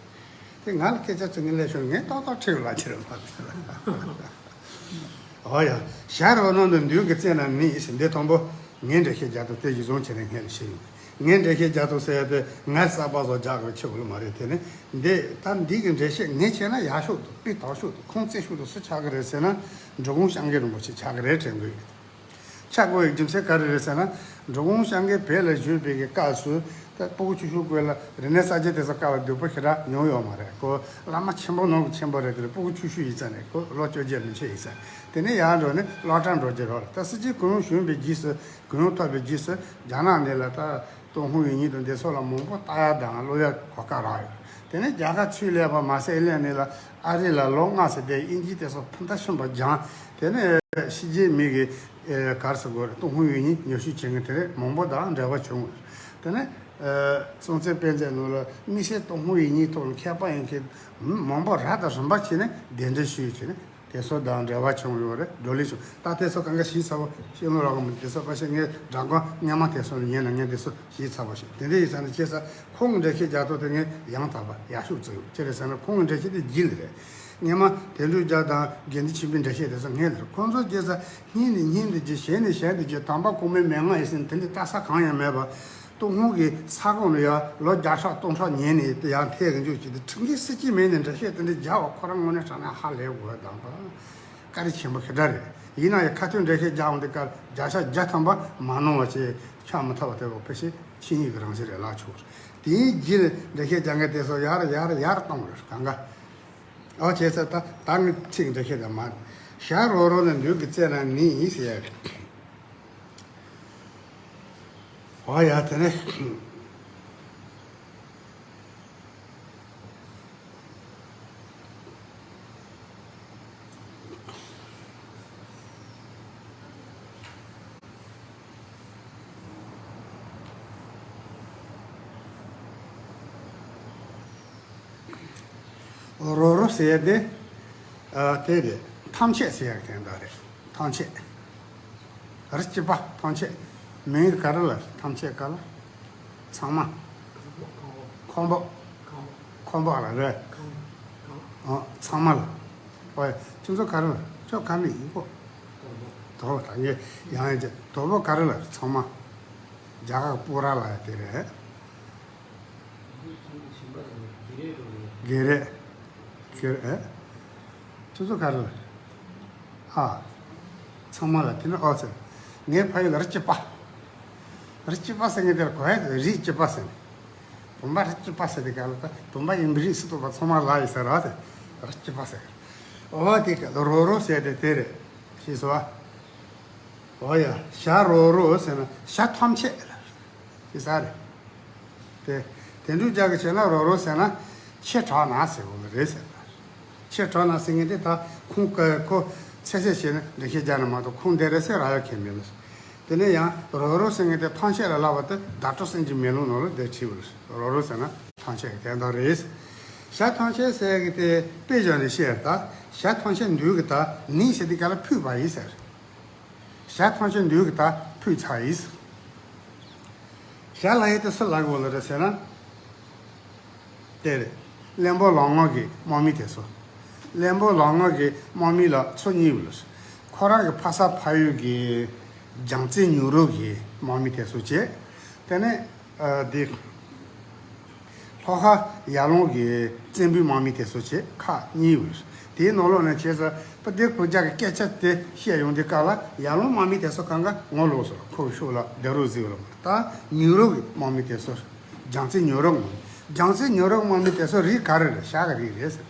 དེ་ང་ལ་སྐད་ཆ་ཚིག་ངན་ལས་ཤོར་ངས་ཏག་ཏག་ཁྲིད་ལ་ཁྱེར་མ་ཟེར། ཨོ་ཡ། ཞྭ་རོ་རོ་ནི་མདུན་གྱི་རྩེ་ན་ནི་ཟེར། འདི་དང་པོ་ངས་འགྲེལ་བཤད་རྒྱག་དུས་དེ་གཞི་བཟུང་བྱས་ནས་ངས་ལ་ཤེས་ཡོང་། ངས་འགྲེལ་བཤད་རྒྱག་དུས་ཟེར་ཡ་དེ་ངས་གསར་པ་བཟོ་རྒྱག་གི་ཆེ་བོ་ལ་མ་རེད། དེ་ནི་འདི་ད་འདི་གི་འགྲེལ་བཤད་ངས་བྱས་ན་ཡག་ཤོས་དང་སྤུས་དག་ཤོས་དང་ཁུངས་བཙན་ཤོས་དང་སུ་ཆགས་ཀྱི་རེད་ཟེར་ན། འབྲི་གུང་སྐྱབས་མགོན་རིན་པོ་ཆེ་ཆགས་ཀྱི་རེད་དྲན་གྱི་ཡོད། ཆགས་དགོས་ཡག་རྒྱུ་མཚན་ག་རེ་རེད་ཟེར་ན། འབྲི་གུང་སྐྱབས་མགོན་བོད་ལ་བཞུགས་པའི་གི་སྐབས་སུ་ད་སྤུ་གུ་ཆུང་ཆུང་སྒང་ལ་རིག་གནས་གསར་བརྗེ་དེ་ཚོ་སྐབས་ལ་སྡུག་པོ་ཞེ་དྲག་མྱོང་ཡོད་མ་རེད་ཁོ། བླ་མ་ཆེན་པོ་ནང་གི་ཆེན་པོ་རེད། དེ་ལ་སྤུ་གུ་ཆུང་ཆུང་ཡིན་ཙང་ནས་ཁོ་ལོ་བཅོ་བརྒྱད་མི་ཆེ་ཡིན་ཙང་། དེ་ནས་ཡར་འགྲོ་ནས་སློབ་གྲྭར་འགྲོ་རྒྱུ་རོགས་ལ། ད་སྲིད་སྤྱི་གུ་ཡངས་བྱོན་པའི་རྗེས་སུ་གུ་ཡངས་ཐོབ་པའི་རྗེས་སུ་རྒྱ་ནག་ནས་ལ་ད་ཏུན་ཧོང་ཡིག་རྙིང་དང་འདི་ཚོ་ལ་མང་པོ་ལྟ་ཡ་དང་ཀློག་ཡ་གོ་སྐབས་རག་ཡོད། དེ་ནས་རྒྱ་གར་ཚུར་སླེབས་པ་མ་ཟད་སླེབས་ནས་ལ་ཨ་རི་ལ་ལོ་ལྔ་ཙམ་བསྡད། དབྱིན་ཇི་དེ་ཚོ་ཕུན་ཐག་ཆོད་པ་སྦྱངས། དེ་ནས་ཕྱི་རྒྱལ་མི་གི་ཨེ་ག་རེ་ཟེར་དགོས་རེད། ཏུན་ཧོང་ཡིག་རྙིང་ཉམས་ཞིབ་བྱེད་མཁན་དེ་རིགས་མང་པོ་དང་འབྲེལ་བ་བྱུང་། དེ་ནས་ཨེ་སྲོང་བཙན་དཔེ་མཛོད་ནང་ལ་དམིགས་བསལ་ཏུན་ཧོང་ཡིག་རྙིང་ཐོག་ལ་མཁས་པ་ཡིན་མཁན་མང་པོ་རབ་དང་རིམ་པ་བྱས་ནས་གདན་འདྲེན་ཞུས་བྱས་ནས། དེ་ཚོ་དང་འབྲེལ་བ་བྱུང་ཡོད་རེད། བགྲོ་གླེང་བྱུང་། ད་དེ་ཚོ་གང་ག་ཞིབ་ཚགས་པོ་ཤེས་ལོ་རག་གི་མི་འདུག་དེ་ཚོ་ཕལ་ཆེར་ངས་སྦྲག་སྒང་སྔོན་མ་དེ་ཚོ་ལ་ཉན་ན་ངས་དེ་ཚོ་ཞིབ་ཚགས་པོ་ཤེས། དེ་འདྲ་ཡིན་ཙང་ནས་བྱས་ཙང་ཁོང་གི་འགྲེལ་བཤད་རྒྱག་ཐོག་དེ་ངས་ཡང་དག་པ་ཡག་ཤོས་བརྩི་ཡོད། ཅི་རེད་ཟེར་ན་ཁོང་གི་འགྲེལ་བཤད་དེ་རྒྱུད་ལ་རེད། སྔོན་མ་དོན་གྲུབ་རྒྱལ་དང་དགེ་འདུན་ཆོས་འཕེལ་འགྲེལ་བཤད་དེ་ཚོ་སྔོན་ལ་རེད། ཁོང་ཚོ་བྱས་ཙང་སྔོན་ནས་སྔོན་དུ་བརྗོད། གཞན་ནས་གཞན་དུ་བརྗོད། དམ་པ་གོང་མའི་མན་ངག་ཡིན་ཟེར་ནས་དེ་འདྲའི་ལྟ་ས་གང་ཡང་མེད་པ། ཏུན་ཧོང་གི་ས་ཁོངས་ལ་ཡང་ལོ་བརྒྱ་ཕྲག་སྟོང་ཕྲག་ཉན་ནས་དེ་ཡང་ཐེག་གི་འཇུག་ཅིག་དེ་ཁྲིམས་འགལ་སྲིད་ཇུས་མེད་ནས་འགྲེལ་བཤད་དེ་འདྲ་རྒྱག་པ་ཁོ་རང་དངོས་གནས་དྲང་གནས་ཧ་ལས་དགོས་དང་པ། བཀའ་དྲིན་ཆེན་པོ་ཞེ་དྲག་རེད། ཡིན་ན་ཡང་ཁ་ཐོན་འགྲེལ་བཤད་རྒྱག་འོང་དེ་ཀར་བརྒྱ་ཆ་བརྒྱ་ཐམ་པ་མ་གནང་བ་བྱས་ཆགས་མི་ཐུབ་པ་དེ་བོ་ཕལ་ཆེར་ཆོས་ཉིད་ཀྱི་རང་བཞིན་རེད་ལབ་ཆོག་རེད། དེའི་རྗེས་ལ་འགྲེལ་བཤད་རྒྱག་མཁན་དེ་ཚོ་ཡར་ཡར་ཡར་གཏོང་རེད་གང་ག། ཨོ་བྱས་ཙང་ད་ད་ངས་ཚིག་འགྲེལ་བཤད་དང་མ། ཞྭ་རོ་རོ་ནི་མདུན་གྱི་རྩེ་ན་ནི་ཟེར་ཡ་རེད། ཨོ་ཡ་དེ་ནས། རོ་རོ་ཟེར་ཡ་དེ། ཨ་དེ་རེད། ཐམས་ཅད་ཟེར་ཡ་དེ་འདྲ་རེད། ཐམས་ཅད། རི་གཅིག་པ་ཐམས་ཅད། མིང་ག་རེ་ལ་ཐམས་ཅད་ག་ལ། ཚང་མ། ཁོང་པོ། ཁོང་པོ་ལ་རེད། ཨ་ཚང་མ་ལ། ཨོ་ཁྱོད་ཚོ་ག་རེ་ལ་ཁྱོད་ག་ནས་ཡིན་གོ། དོ་པོ་ད་ངས་ཡང་ཡང་བྱས་དོ་པོ་ག་རེ་ལ་ཚང་མ། རྒྱ་གར་སྤུ་ར་ལ་ཡ་དེ་རེད། སྒེར་རེད། སྒེར་ཨེ། ཁྱོད་ཚོ་ག་རེ་ལ། ཨ། ཚང་མ་ལ་དེ་ནི་ཨོ་ཟེར། ངའི་ཕ་ཡུལ་ལ་རི་གཅིག་པ། རི་གཅིག་པ་ཟེར་མཁན་དེ་ལ་གོ་ཡ་དེ་རི་གཅིག་པ་ཟེར་ནས། བུམ་པ་རི་གཅིག་པ་ཟེར་དེ་ག་ལ་ད་བུམ་པ་ཡིན་པའི་རིགས་སུ་གཏོགས་པ་ཚང་མ་ལ་ཡི་ཟེར་ར་དེ། རི་གཅིག་པ་ཟེར། ཨོ་དེ་ག་ལ་རོ་རོ་ཟེར་དེ་དེ་རེད། ཤེས་སོང་ཨ། ཨོ་ཡ་ཞྭ་རོ་རོ་ཟེར་ན་ཞྭ་ཐམས་ཅད་ལ། ཅི་ཟེར་རེད། དེ། དོན་གྲུབ་རྒྱལ་གྱིས་བྱས་ན་རོ་རོ་ཟེར་ན། ཕྱེད་བྲག་ན་ཟེར་བ་རེད་ཟེར། ཕྱེད་བྲག་ན་ཟེར་མཁན་དེ་ད་ཁུངས་སྐད་ཁོ་ཚད་ཚད་བྱས་ན་འགྲེལ་བཤད་རྒྱག་ན་མ་གཏོགས་ཁུངས་འདི་རེད་ཟེར་རག་ཡ་གང་ཡང་མེད་ལ། དེ་ནས་ཡང་རོ་རོ་ཟེར་མཁན་དེ་ཐམས་ཅད་ལ་ལབ་པ་དེ་བརྡ་སྤྲོད་སེམས་ཀྱི་མེ་ལོང་ནང་ལ་དེ་བྲིས་པ་རེད། རོ་རོ་ཟེར་ན་ཐམས་ཅད་ཀྱི་དོན་དག་རེད། ཞྭ་ཐམས་ཅད་ཟེར་གི་དེ་དཔེ་བཞག་ནས་བཤད་ད། ཞྭ་ཐམས་ཅད་འདུལ་གི་ད་ནི་ཟེར་དེ་ག་ལ་ཕུད་པ་ཡིན་ཟེར། ཞྭ་ཐམས་ཅད་འདུལ་གི་ད་ཕུད་ཚར་ཡིན། ཞྭ་ལབ་ཡས་དེ་སུ་ལབ་དགོས་ལ་རེད་ཟེར་ན། དེ་རེད། བློན་པོ་ལམ་ངག་གི་དམག་མི་དེ་ཚོ། བློན་པོ་ལམ་ངག་གི་དམག་མི་ལ་ཚོ་གཉིས་ཡོད་ལ། ཁོ་རང་གི་ཕ་ས་ཕ་ཡུལ་གྱི་རྒྱལ་བཙན་ཉུང་རུ་གི་དམག་མི་དེ་ཚོ་བྱས། དེ་ནས་ཨ་དེ། ལྷོ་ཁ་ཡར་ཀླུང་གི་བཙན་པོའི་དམག་མི་དེ་ཚོ་བྱས་ཁག་གཉིས་ཡོད་རེད། དེའི་ནང་ལོགས་ནས་བྱས་ཙང་པ་དེ་ཁོ་རྒྱ་གི་སྐད་ཆ་དེ་བཤད་ཡོང་དུས་སྐབས་ལ་ཡར་ལུང་དམག་མི་དེ་ཚོ་གང་ག་ངོ་ལོག་སོང་། ཁོ་གི་ཕྱོགས་ལ་བདེ་རོགས་ཟེར་བ་ལ་མ་ད་ཉུ་རོགས་ཀྱི་དམག་མི་དེ་ཚོ་རྒྱལ་རྩེ་ཉུ་རོགས་ངོ་རྒྱལ་རྩེ་ཉུ་རོགས་དམག་མི་དེ་ཚོ་རིགས་ག་རེ་རེད། ཤར་གི་རིགས་རེད་ཟེར།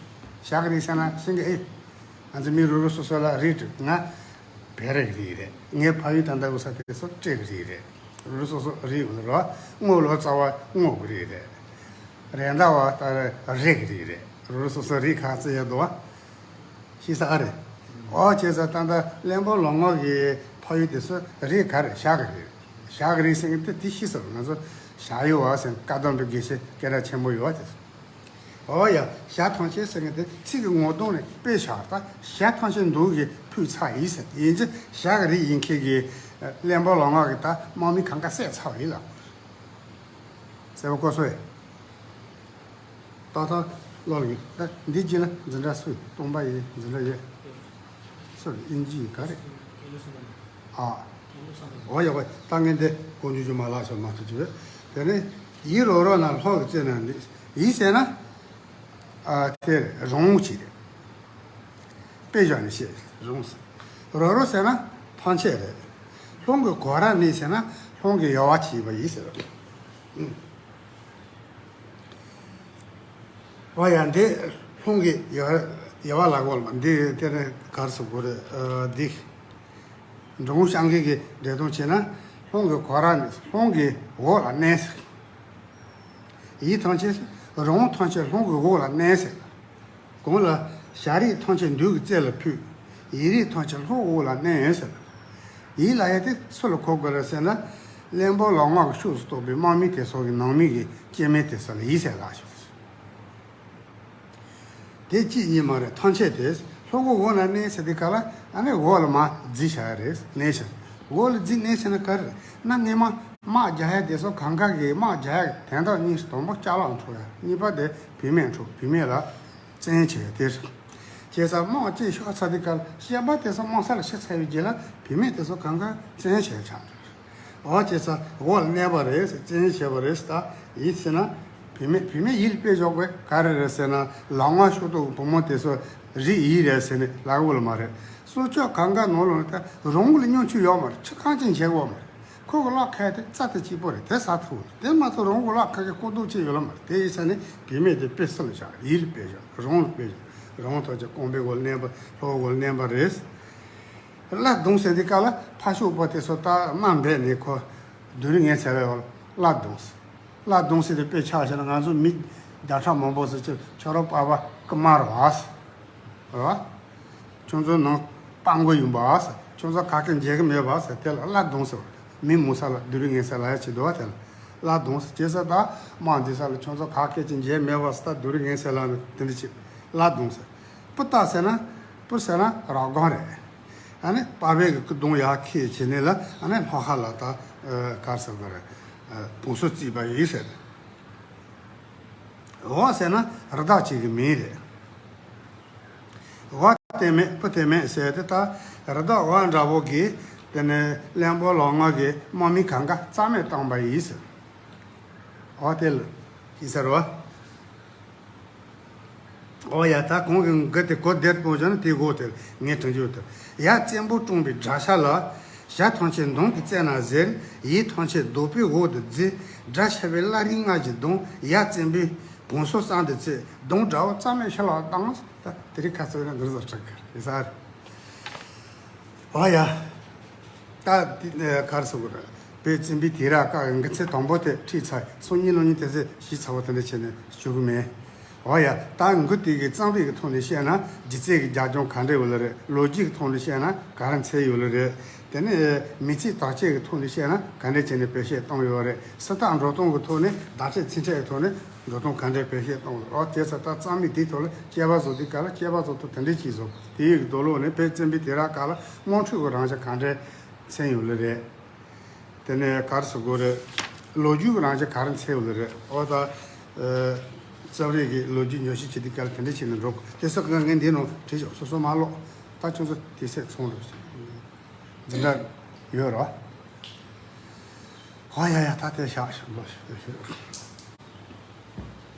ཤར་གི་རིགས་ཟེར་ན་ཤིང་གི་ཨེ། ང་ཚོ་མི་རུ་རུ་སོ་སོ་ལ་རིགས་དྲུག་ང་བེ་རི་གི་རིགས་རེད། ངའི་ཕ་ཡུལ་ད་ལྟ་ཡོད་ས་དེ་ཚོ་སྤྲེལ་གི་རིགས་རེད། རུ་རུ་སོ་སོ་རིགས་ཡོད་རེད། སྔོ་ལོ་ཙཱ་བ་སྔོ་གི་རིགས་རེད། རེད་མདའ་བ་ད་རེད་གི་རིགས་རེད། རུ་རུ་སོ་སོ་རིགས་ཁག་ཚོ་ཡོད་དོ། ཤེས་ས་ཨ་རེད། ཨོ་བྱས་ཙང་ད་ལྟ་གླིང་བུ་ལོ་ངོ་གི་ཕ་ཡུལ་དེ་ཚོ་རིགས་ག་རེ་ཤར་གི་རིགས། ཤར་གི་རིགས་ཟེར་མཁན་དེ་དེ་ཤེས་སོང་། ང་ཚོ་ཤར་ཡུལ་བ་ཟེར་བཀའ་གདམས་པའི་དགེ་བཤེས་སྐད་གྲགས་ཆེན་པོ་ཡོད་བ་དེ་ཚོ། ཨོ་ཡ། ཤར་ཐམས་ཅད་ཟེར་མཁན་དེ་ཚིག་གི་ངོ་གདོང་ནས་དཔེ་ཤར་ད་ཤར་ཐམས་ཅད་འདུག་གི་ཕུད་ཚར་ཡིན་ཟེར། ཡིན་གྱི་ཤར་གི་རིགས་ཡིན་མཁན་གྱི་གླིང་བུ་ལོ་ངོ་གི་ད་དམག་མི་གང་ག་བསད་ཚར་ཡིན་ལ། གསལ་པོ་གོ་སོང་ངས། ཏག་ཏག་ཀློག་གི་ད་འདི་རྗེས་ལ་འཛིན་གྲྭ་སུ་སྟོང་པ་ཡི་འཛིན་གྲྭ་ཡོད། སུ་ཨིན་ཇི་ཡི་ག་རེ། ཨ། འོ་ཡོད་པ་ད་ངས་འདི་ཀོང་ཇུ་ཇུ་མ་ལགས་སོ་མ་ཐུབ་ཅིག་དེ་ནས་ཡིད་རོ་རོ་ན་ལྷོ་གི་རྩེ་ན་འདི་ཡིད་ཟེར་ན། ཨ་དེ་རེད། རོང་ཅིག་རེད། དཔེ་བཞག་ནས་བཤད་རོང་ཟེར། རོ་རོ་ཟེར་ན་ཐང་ཆད་རེད། ལྷོང་གི་གོ་ར་ནི་ཟེར་ན་ལྷོང་གི་ཡོ་བ་ཅིག་ཡིན་པ་ཡིན་ཟེར། ཨ་ཡ་འདི་ལྷོང་གི་ཡོ་ཡོ་བ་ལ་གོ་ལ་འདི་དེ་ནི་གར་སོ་གོ་རེད། འདི་འབྲོང་ཤང་གི་གི་འདྲེ་དོང་བྱས་ན་ལྷོང་གི་གོ་ར་ནི་ལྷོང་གི་འོག་ལ་གནས་ཟེར། ཡིད་ཐམས་ཅད་རང་ཐམས་ཅད་ལྷོང་གི་འོག་ལ་གནས་ཟེར། གོང་ལ་ཤར་རིགས་ཐམས་ཅད་འདུལ་གྱི་རྩེ་ལ་ཕུལ། ཡིད་རིགས་ཐམས་ཅད་ལྷོ་འོག་ལ་གནས་ཟེར། ཡིད་ལ་ཡ་དེ་སུ་ལ་གོ་དགོས་རེད་ཟེར་ན། གླིང་བུ་ལོ་ངོ་གི་ཕྱོགས་སུ་གཏོགས་པའི་དམག་མི་དེ་ཚོ་གི་ནང་མི་གི་སྐྱེ་དམན་དེ་ཚོ་ལ་ཡིད་ཟེར་ལ་ཞུ། དེ་གཅིག་གཉིས་མ་རེད། ཐམས་ཅད་དེ་ལྷོ་སྒོ་འོག་ན་གནས་ཟེར་དེ་ག་ལ་ཨ་ནི་འོག་ལ་མ་རྫི་བྱ་ཡ་རེད་གནས་ཤིང་། འོག་ལ་རྫི་གནས་ཟེར་ན་ག་རེ་ན་གནས་མ་དམག་རྒྱག་ཡ་དེ་ཚོ་གང་ག་གི་དམག་རྒྱག་ཡ་དན་རྟགས་གཉིས་སུ་དང་པོ་ལྕགས་ལག་འཕྲོག་ཡ། གཉིས་པ་དེ་བུད་མེད་འཕྲོག་བུད་མེད་ལ་བཙན་བྱེད་ཡ་དེ་རེད། བྱས་ཙང་དམག་ཅིག་ཤོར་ཚར་དུས་སྐབས་ལ་སྐྱེས་པ་དེ་ཚོ་དམག་ས་ལ་ཤི་ཚར་བའི་རྗེས་ལ་བུད་མེད་དེ་ཚོ་གང་ག་བཙན་བྱས་ཆགས་འགྲོ། འོ་བྱས་ཙང་འོག་ལ་གནས་པ་རེད་ཟེར་བཙན་བྱས་པ་རེད་ཟེར། ད་ཡིད་ཟེར་ན་བུད་མེད་བུད་མེད་ཡིད་ལ་དཔེ་འཇོག་དགོས་ག་རེ་རེད་ཟེར་ན་ལག་དམར་ཤོག་ཐོག་གི་བུ་མོ་དེ་ཚོ་རིགས་ཡིད་རེད་ཟེར་ནས་ལབ་དགོས་ལ་མ་རེད། སྲོག་ཆགས་གང་ག་ནང་ལོགས་ལ་ད་རང་ལ་སྙོམ་ཆུང་ཡོད་མ་རེད། ཁྱི་གང་ཅི་བྱེད་དགོས་མ་རེད། ཁོ་གི་གླགས་ཁ་དེ་རྩ་དེ་གཅིག་པོ་རེད། དེ་ཟ་ཐུབ་རེད། དེ་མ་གཏོགས་རང་གི་གླགས་ཁ་གི་ཀོ་རྡོག་གཅིག་ཡོད་ལ་མ་རེད། དེ་ཡིན་ས་ནི་བུད་མེད་དེ་དཔེ་སྲིད་ལ་བཞག་ཡིད་ལ་དཔེ་བཞག་རང་ལ་དཔེ་བཞག་རང་ཐོག་ཀྱི་རྐང་པའི་སྒོ་ལ་མནན་པ་ལྷོ་སྒོ་ལ་མནན་པ་རེད། བླ་གདོང་ཟེར་དུས་སྐབས་ལ་ཕ་ཤུག་པ་དེ་ཚོ་ད་དམའ་འབད་ནས་ཁོ་སྡུག་རུས་ངན་ཚད་ལ་ཡོད་བླ་གདོང་ཟེར། བླ་གདོང་ཟེར་དུས་དཔེ་ཆ་བཞག་ན་ང་ཚོ་མི་བརྒྱ་ཕྲག་མང་པོ་ཟེར་ཅིག་ཁྱོད་རང་པ་ཕ་ཀི་མ་ར་བ་ཟེར། རེད་བ། ཁྱོད་ཚོ་ནང་སྤང་དགོས་ཡིན་པ་ཟེར། ཁྱོད་ཚོ་ག་གེ་མཇལ་གི་མེད་པ་ཟེར། དེ་ལ་བླ་གདོང་ཟེར་བ་རེད། མི་མུ་ས་ལ་སྡུག་རུས་ངན་ཚད་ལ་ཡ་བྱེད་འདུག་བ། དེ་ལ་བླ་གདོང་ཟེར། བྱས་ཙང་ད་དམག་འདི་ས་ལ་ཁྱོད་ཚོ་ག་གེ་ཅིག་མཇལ་མེད་པ་ཟེར། ད་སྡུག་རུས་ངན་ཚད་ལ་ནི་དེ་འདྲ་བྱེད། བླ་གདོང་ཟེར། པུ་ཏ་ཟེར་ན་པུ་ཟེར་ན་ར་སྒང་རེད། ཨ་ནི་པ་ཕའི་གི་སྐུ་གདུང་ཡར་འཁྱེར་བྱས་ནས་ལ་ཨ་ནི་ལྷོ་ཁ་ལ་ད་གར་ཟེར་བ་རེད། བོང་སོ་བརྩིགས་པ་ཡིན་ཟེར། འོག་ཟེར་ན་རི་དྭགས་གཅིག་གི་མིང་རེད། འོག་དེ་མེད་པུ་དེ་མེད་ཟེར་དེ་ད་རི་དྭགས་འོག་འདྲ་པོ་གི་དེ་ནས་གླིང་བུ་ལོ་ངོ་གི་དམག་མི་གང་ག་རྩ་མེད་བཏང་པ་ཡིན་ཟེར། འོག་དེ་ལ་ཡིན་ཟེར་བ། འོ་ཡ། ད་གོང་གི་མགུར་དེ་གོ་བདེར་སྤོང་བྱུང་ན་དེའི་འོག་དེར་ངས་དྲན་རྒྱུ་དེར། ཡ་བཙན་པོས་བཀྲོངས་པའི་དགྲ་ཤ་ལ། ཞྭ་ཐམས་ཅད་མདུང་གིས་རྩད་ནས་གཟིར། ཡིད་ཐམས་ཅད་རྡོ་པའི་འོག་ཏུ་རྫི། དགྲ་ཤ་བའི་བླ་རིགས་ལྔ་ཞིག་བརྡུངས། ཡ་བཙན་པོས་བོང་སོ་གསང་དུ་བཙུགས། གདོང་དགྲ་བོ་རྩ་མེད་ཤི་ལ་བཏང་། ད་དེ་རིང་ཁ་ཚ་ན་འདིར་བཟོ་ཁྲག་ཁར་ཡིན་ས་རེད། ཨ་ཡ། ད་དེ་གར་སོང་གི་རེད། བོད་བཙན་པོའི་དུས་རབས་སྐབས་མགུར་ཚིག་དང་པོ་དེ་ཁྲིད་ཚར། སང་ཉིན་གནངས་ཉིན་དེ་ཚོ་ཞིབ་ཚགས་པོ་དེ་འདྲ་བྱས་ནས་ཞུ་གི་མེད། ཨ་ཡ། ད་མགུར་དེ་གི་རྩོམ་རིག་གི་ཐོག་ནས་བཤད་ན་སྒྱུ་རྩལ་གྱི་རྒྱབ་ལྗོངས་ག་འདྲ་ཡོད་ལེ་རེད། ལོ་རྒྱུས་ཀྱི་ཐོག་ནས་བཤད་ན་ག་རེ་མཚན་ཡོད་ལེ་རེད། དེ་ནས་མི་ཚེ་བརྟག་དཔྱད་ཀྱི་ཐོག་ནས་བཤད་ན་ག་འདྲ་བྱས་ནས་བེད་སྤྱོད་བཏང་ཡོད་རེད། སྲིད་ཐག་འགྲོ་སྟངས་ཀྱི་ཐོག་ནས་བརྡ་ཆད་ཚིག་ཕྲད་ཀྱི་ཐོག་ནས་འགྲོ་སྟངས་ག་འདྲ་བེད་སྤྱོད་བཏང་ཡོད་རེད། ཨོ་དེ་ཚོ་ད་རྩོམ་རིག་དེའི་ཐོག་ལ་སྐྱེས་པ་ཚོ་དེ་ག་ལ་སྐྱེས་པ་ཚོ་ཐོག་དེ་འདྲ་བྱས་སོང་། དེའི་གི་དོ་ལོག་ནས་བོད་བཙན་པོའི་དུས་རབས་སྐབས་ལ་དམངས་ཁྲོད་ཀྱི་རང་བཞིན་ག་འདྲ་མཚན་ཡོད་ལེ་རེད། དེ་ནས་ག་རེ་ཟེར་དགོས་རེད། ལོ་རྒྱུས་ཀྱི་རང་བཞིན་ག་རེ་མཚན་ཡོད་ལེ་རེད། ཨོ་ད། རྩོམ་རིག་གི་ལོ་རྒྱུས་ཉམས་ཞིབ་བྱེད་དུས་སྐབས་ལ་དེ་འདྲ་བྱས་ནས་འགྲོ་དགོས། དེ་ཚོ་གང་ངས་འདིའི་ནང་བྲིས་ཆོག་སོ་སོ་མ་ཀློག་ད་ཁྱོད་ཚོ་དེ་སེམས་ཚོང་རེད། འཛིན་གྲྭ་ཡོད་རེད་བ། ཨ་ཡ་ཡ། ད་དེ་བཞག་ཞོག་ལོ་ཞོག